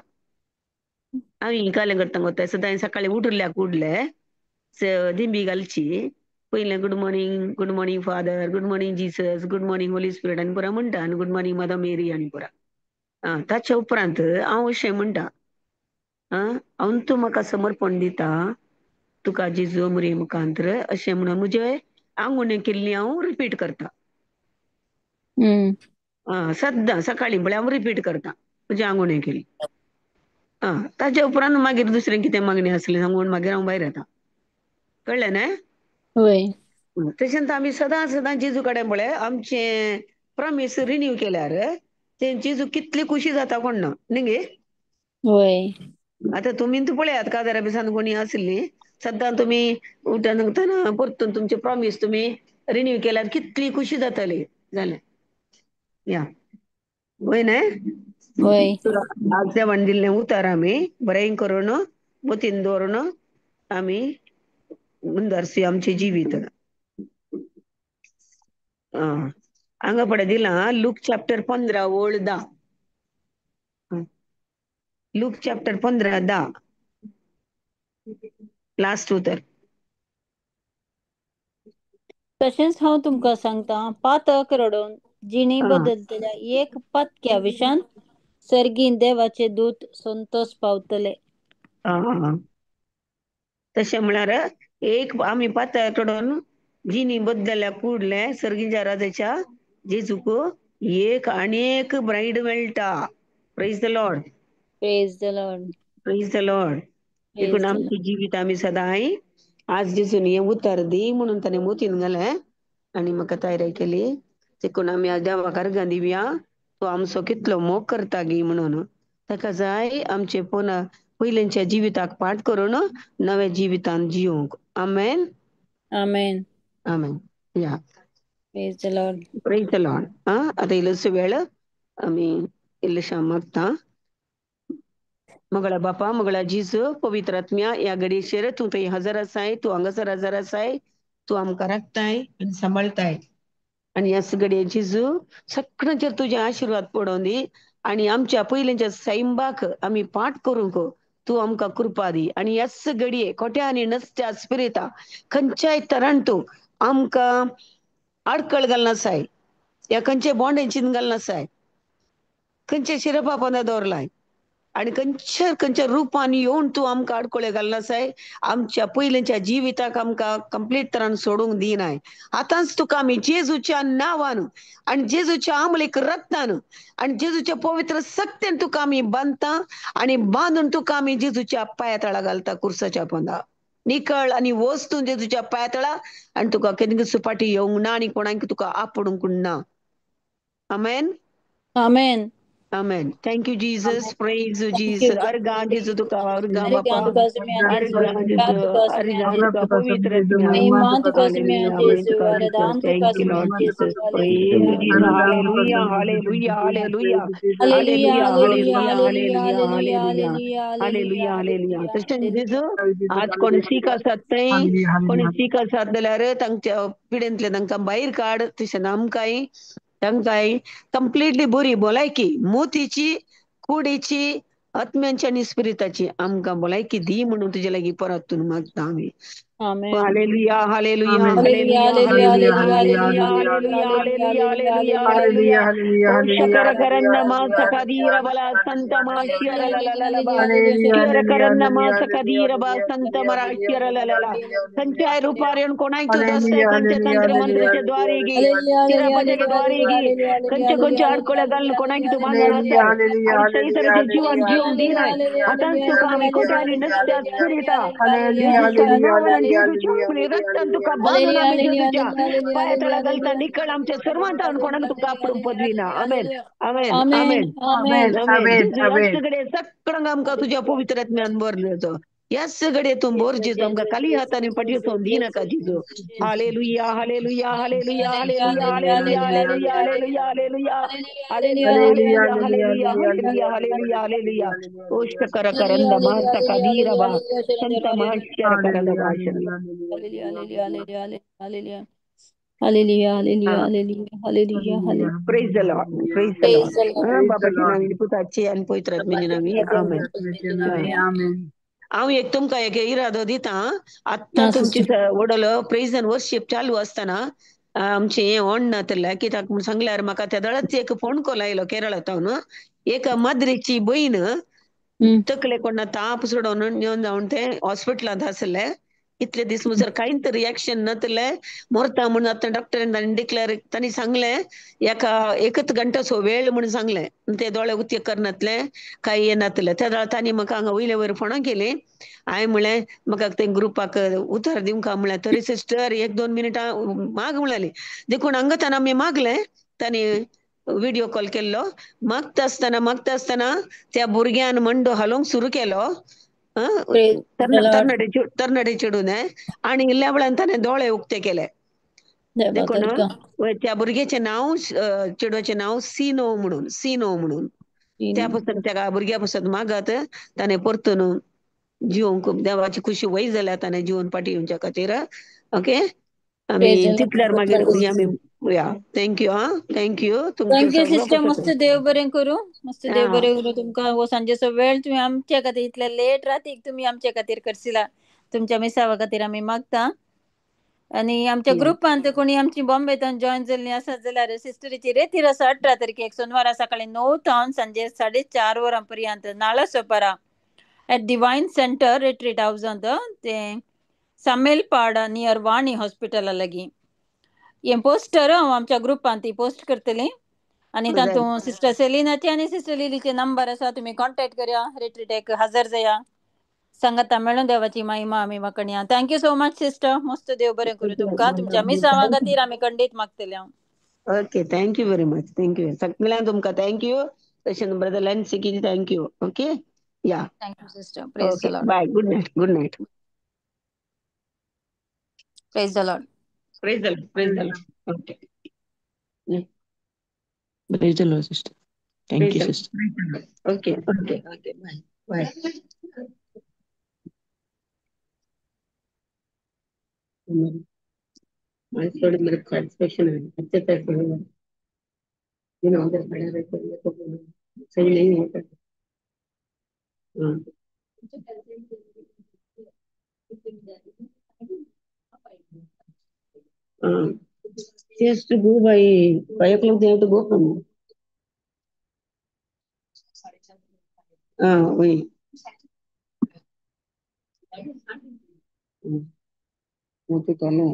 आमी कालें करता गोता सदां सकाळीं उठल्याक उडले दिंबी घालची, पयलें good morning, good morning father, good morning Jesus, good morning holy spirit आनी पुरा म्हणटा, आनी गुड मॉर्निंग मदर मेरी आनी पुरा. आं, ताच्या उपरांत हांव अशें म्हणटा, आं हांव तूं म्हाका समर्पण दिता तुका जेजू मुरे मुखांत्र, अशें म्हणून म्हजे आंगुणे केल्ली हांव रिपीट करता. आं, सद्दां सकाळीं म्हळ्यार हांव रिपीट करता म्हजी आंगुणे केली. आं, ताच्या उपरांत मागीर दुसरें कितें मागणें आसलें सांगून मागीर हांव भायर येता. कळ्ळें न्हय?
वय.
तशेंच आमी सदां सदां जेजू कडेन पळय आमचें प्रॉमीस रिन्यू केल्यार ते जेजू कितली खुशी जाता कोण ना न्ही गे.
वय.
आतां तुमी पळयात काजारा बिसान कोणी आसली सद्दां तुमी उठून सांगतना परतून तुमचे प्रॉमीस तुमी रिन्यू केल्यार कितली खुशी जातली. जालें या वय न्हय?
वय.
आज देवान दिल्लें उतार आमी बरें करून मतीन दवरून आमी मुंदारसी आमचें जिवीत. आं, हांगा पळय दिलां लूक चॅप्टर 15 ओळ 10. लूक चॅप्टर 15 10 लास्ट उतर.
तशेंच हांव तुमकां सांगता, पातक रडोवन जिणी बदलतल्या एक पातक्या विशान सर्गीन देवाचे दूत संतोष पावतले.
तशें म्हळ्यार एक आमी पातक रडोवन जिणी बदलल्या कुडले सर्गीच्या राजाच्या जेजूक एक आनी एक ब्रायड मेळटा. Praise the lord.
Praise the lord.
Praise the lord. देखून आमचें जिवीत आमी सदांय आज जेजून हें उतर दी म्हणून ताणें मोतीन घालें आनी म्हाका तयारी केली. देखून आमी आज देवाक अर्गां दिवया, तो आमचो कितलो मोग करता गी म्हणून. ताका जाय आमचे पुना पयलींच्या जिविताक पाठ करून नव्या जिवितान जिवंक. आमेन.
आमेन.
आमेन. या
praise the lord.
Praise the lord. आं, आतां इल्लोसो वेळ आमी इल्लोसो मागता. मगळा बापा, मगळा जेजू, पवित्र आत्म्या, ह्या घडयेचेर तूं थंय हजर आसाय, तूं हांगासर हजर आसाय, तूं आमकां राखताय आनी सांबाळटाय. आनी ह्याच घडये जेजू सगळ्यांचेर तुजे आशिर्वाद पडोवन दी आनी आमच्या पयलींच्या सैंबाक आमी पाठ करूंक तूं आमकां कृपा दी. आनी ह्याच घडये खोट्या आनी नसत्या स्पिरिता खंयच्याय तरान तूं आमकां आडकळ घालनासाय, ह्या खंयच्या बॉन्डेजीन घालनासाय, खंयच्या शिरपापना दवरलाय आनी खंयच्या खंयच्या रुपान येवन तूं आमकां आडकळे घालनासाय. आमच्या पयलींच्या जिविताक आमकां कंप्लीट तरान सोडूंक दिनाय. आतांच तुका आमी जेजूच्या नांवान आनी जेजूच्या आमलीक रक्तान आनी जेजूच्या पवित्र सक्तेन तुका आमी बांदता आनी बांदून तुका आमी जेजूच्या पांया तळा घालता कुर्साच्या पोंदा. निकळ आनी वच तूं जेजूच्या पांया तळा आनी तुका केन्ना सुपाटी येवंक ना आनी कोणाक तुका आपोडूंक ना. आमेन.
आमेन.
Amen. Thank you, Jesus.
Amen.
Praise you,
Thank
Jesus.
you.
अर्गां जेजू तुका, अर्गां
अर्गां
बापा,
तुका सुम्या जेजू,
अर्गां जेजू,
अर्गां तुका सुम्या
अर्गां
जेजू,
तुका पवित्र आत्म्या.
महिमा तुका सुम्या
Hallelujah. Amen.
जेजू,
तुका Jesus.
वरदान तुका
Thank you,
सुम्या
Lord
जेजू.
Jesus. Praise you, Jesus.
Hallelujah.
Hallelujah. Hallelujah.
Hallelujah.
Hallelujah.
Hallelujah.
Hallelujah.
Hallelujah.
Hallelujah.
Hallelujah.
Hallelujah.
Hallelujah.
Hallelujah.
Hallelujah.
तशेंच
हालेलुया.
जेजू आज कोण सीक आसात थंय, कोणी सीक आसात जाल्यार तांच्या पिडेंतले तांकां भायर काड. तशें आमकांय तांकां कंप्लिटली बरी भलायकी मोतीची कुडीची आत्म्यांची आनी स्पिरिताची आमकां भलायकी दी म्हणून तुजे लागीं परतून मागता आमी. Hallelujah hallelujah
hallelujah
hallelujah
hallelujah
hallelujah
hallelujah
hallelujah
hallelujah
hallelujah
hallelujah
O शकरा करन्ना मा सकदीर बला संत मा शिरा ला ला ला बा शिरा करन्ना मा सकदीर बा संत मरा शिरा ला ला ला खंयच्याय रुपार येवन कोणाक तूं दसताय खंयच्या तंत्र मंत्राच्या द्वारे गी शिरापाच्या द्वारे गी खंयचे खंयचे आडकोळे घालून कोणाक तूं मागून वताय आनी सही तरेचें जीवन जिवंक दिनाय. आतांच तुका आमी कोट्यांनी नुस्त्या सुरिता जेजूच्या नांवान जेजूच्या रक्तान तुका बांदून आमी जेजूच्या पांया तळा घालता निकळ आमच्या सर्वांतान कोणाक तुका आपडूंक पदवी ना. आमेन आमेन आमेन
आमेन
आमेन. जेजू ह्याच घडये सगळ्यांक आमकां तुज्या पवित्र आत्म्यान भरलेचो ह्याच घडये तूं भर जेजू आमकां खाली हातांनी फाटीं दिनाका जेजू. Hallelujah hallelujah hallelujah hallelujah hallelujah hallelujah hallelujah hallelujah hallelujah hallelujah hallelujah hallelujah hallelujah ओ शकरा करंद माता कदीरा बा संत माश्यर करंद भाषण.
Hallelujah hallelujah hallelujah hallelujah hallelujah hallelujah.
Praise the Lord praise the Lord. बाबाच्या नांवान पुताची आनी पवित्र आत्म्याच्या नांवान आमेन. हांव एक तुमकां एक इरादो दिता. आत्तां तुमची वडलो प्रेज एंड वर्शीप चालू आसतना आमचें हें ऑन नातलें कित्याक म्हूण सांगल्यार म्हाका त्या दळाच एक फोन कॉल आयलो केरळांत एक माद्रीची बयण तकले कोणा ताप सोडोवन येवन जावन तें हॉस्पिटलांत आसलें. इतले दीस म्हणसर कांयच रिएक्शन नातलें मरता म्हूण आतां डॉक्टरान तांणी डिक्लेर तांणी सांगलें एका एकच घंटाचो वेळ म्हूण सांगलें. ते दोळे उक्ते करनातले कांय येनातलें. त्या वेळार तांणी म्हाका हांगा वयले वयर फोणां केली. हांवें म्हणलें म्हाका ते ग्रुपाक उतर दिवंक म्हणलें तरी सिस्टर 1-2 मिनटां माग म्हणली. देखून हांगा आमी मागलें. तांणी व्हिडियो कॉल केल्लो. मागता आसतना मागता आसतना त्या भुरग्यान मंडो हालोवंक सुरू केलो तरणाटे तरणाटे चेडून आनी इल्ल्या वेळान ताणें दोळे उक्ते केले. देखून त्या भुरग्याचें नांव चेडवाचें नांव सिनो म्हणून सिनो म्हणून त्या पासून त्या भुरग्या पासून मागत ताणें परतून जिवंक देवाची खुशी वय जाल्या ताणें जिवन फाटीं येवच्या खातीर. ओके आमी तितल्यार मागीर आमी या thank you. हा thank you
thank you sister. मस्त देव बरें करूं मस्त देव बरें करूं तुमकां. हो सांजेचो वेळ तुमी आमच्या खातीर इतले लेट रातीक तुमी आमच्या खातीर करसिला तुमच्या मिसावा खातीर आमी मागता. आनी आमच्या ग्रुपांत कोणी आमची बॉम्बेंतान जॉयन जाल्ली आसत जाल्यार सिस्टरीची रेतीर आसा 18 तारखेक सोनवारा सकाळी 9 तावन सांजे 4:30 वरां पर्यंत Nalasopara at divine centre retreat हावजांत तें सामेलपाड नियर वाणी हॉस्पिटला लागीं. हें पोस्टर हांव आमच्या ग्रुपांत ती पोस्ट करतली आनी तातूंत सिस्टर सेलिनाचे आनी सिस्टर लिलीचे नंबर आसा. तुमी कॉन्टेक्ट करया रिट्रीटाक हजर जाया. सांगाता मेळून देवाची महिमा आमी वांकणया. Thank you so much sister. मस्त देव बरें करूं तुमकां. तुमच्या मिसावा खातीर आमी खंडीत मागतले हांव.
Okay thank you very much. Thank you सगळ्यांक तुमकां thank you. तशें brother Lancy thank you. Okay या
thank you sister. Praise the Lord.
Bye. Good night. Good night.
Praise the Lord.
Praise the Lord. Praise the Lord. Okay.
Praise the Lord, sister. Thank you, sister.
Okay. Okay. Okay. Bye. Bye. थोड़ी मेरे satisfaction है अच्छे तरह से हुआ। उधर खड़े रहते तो सही नहीं होता। हाँ She has to go by 5 o'clock. They have to go from. हाँ वही. वो तो चलो.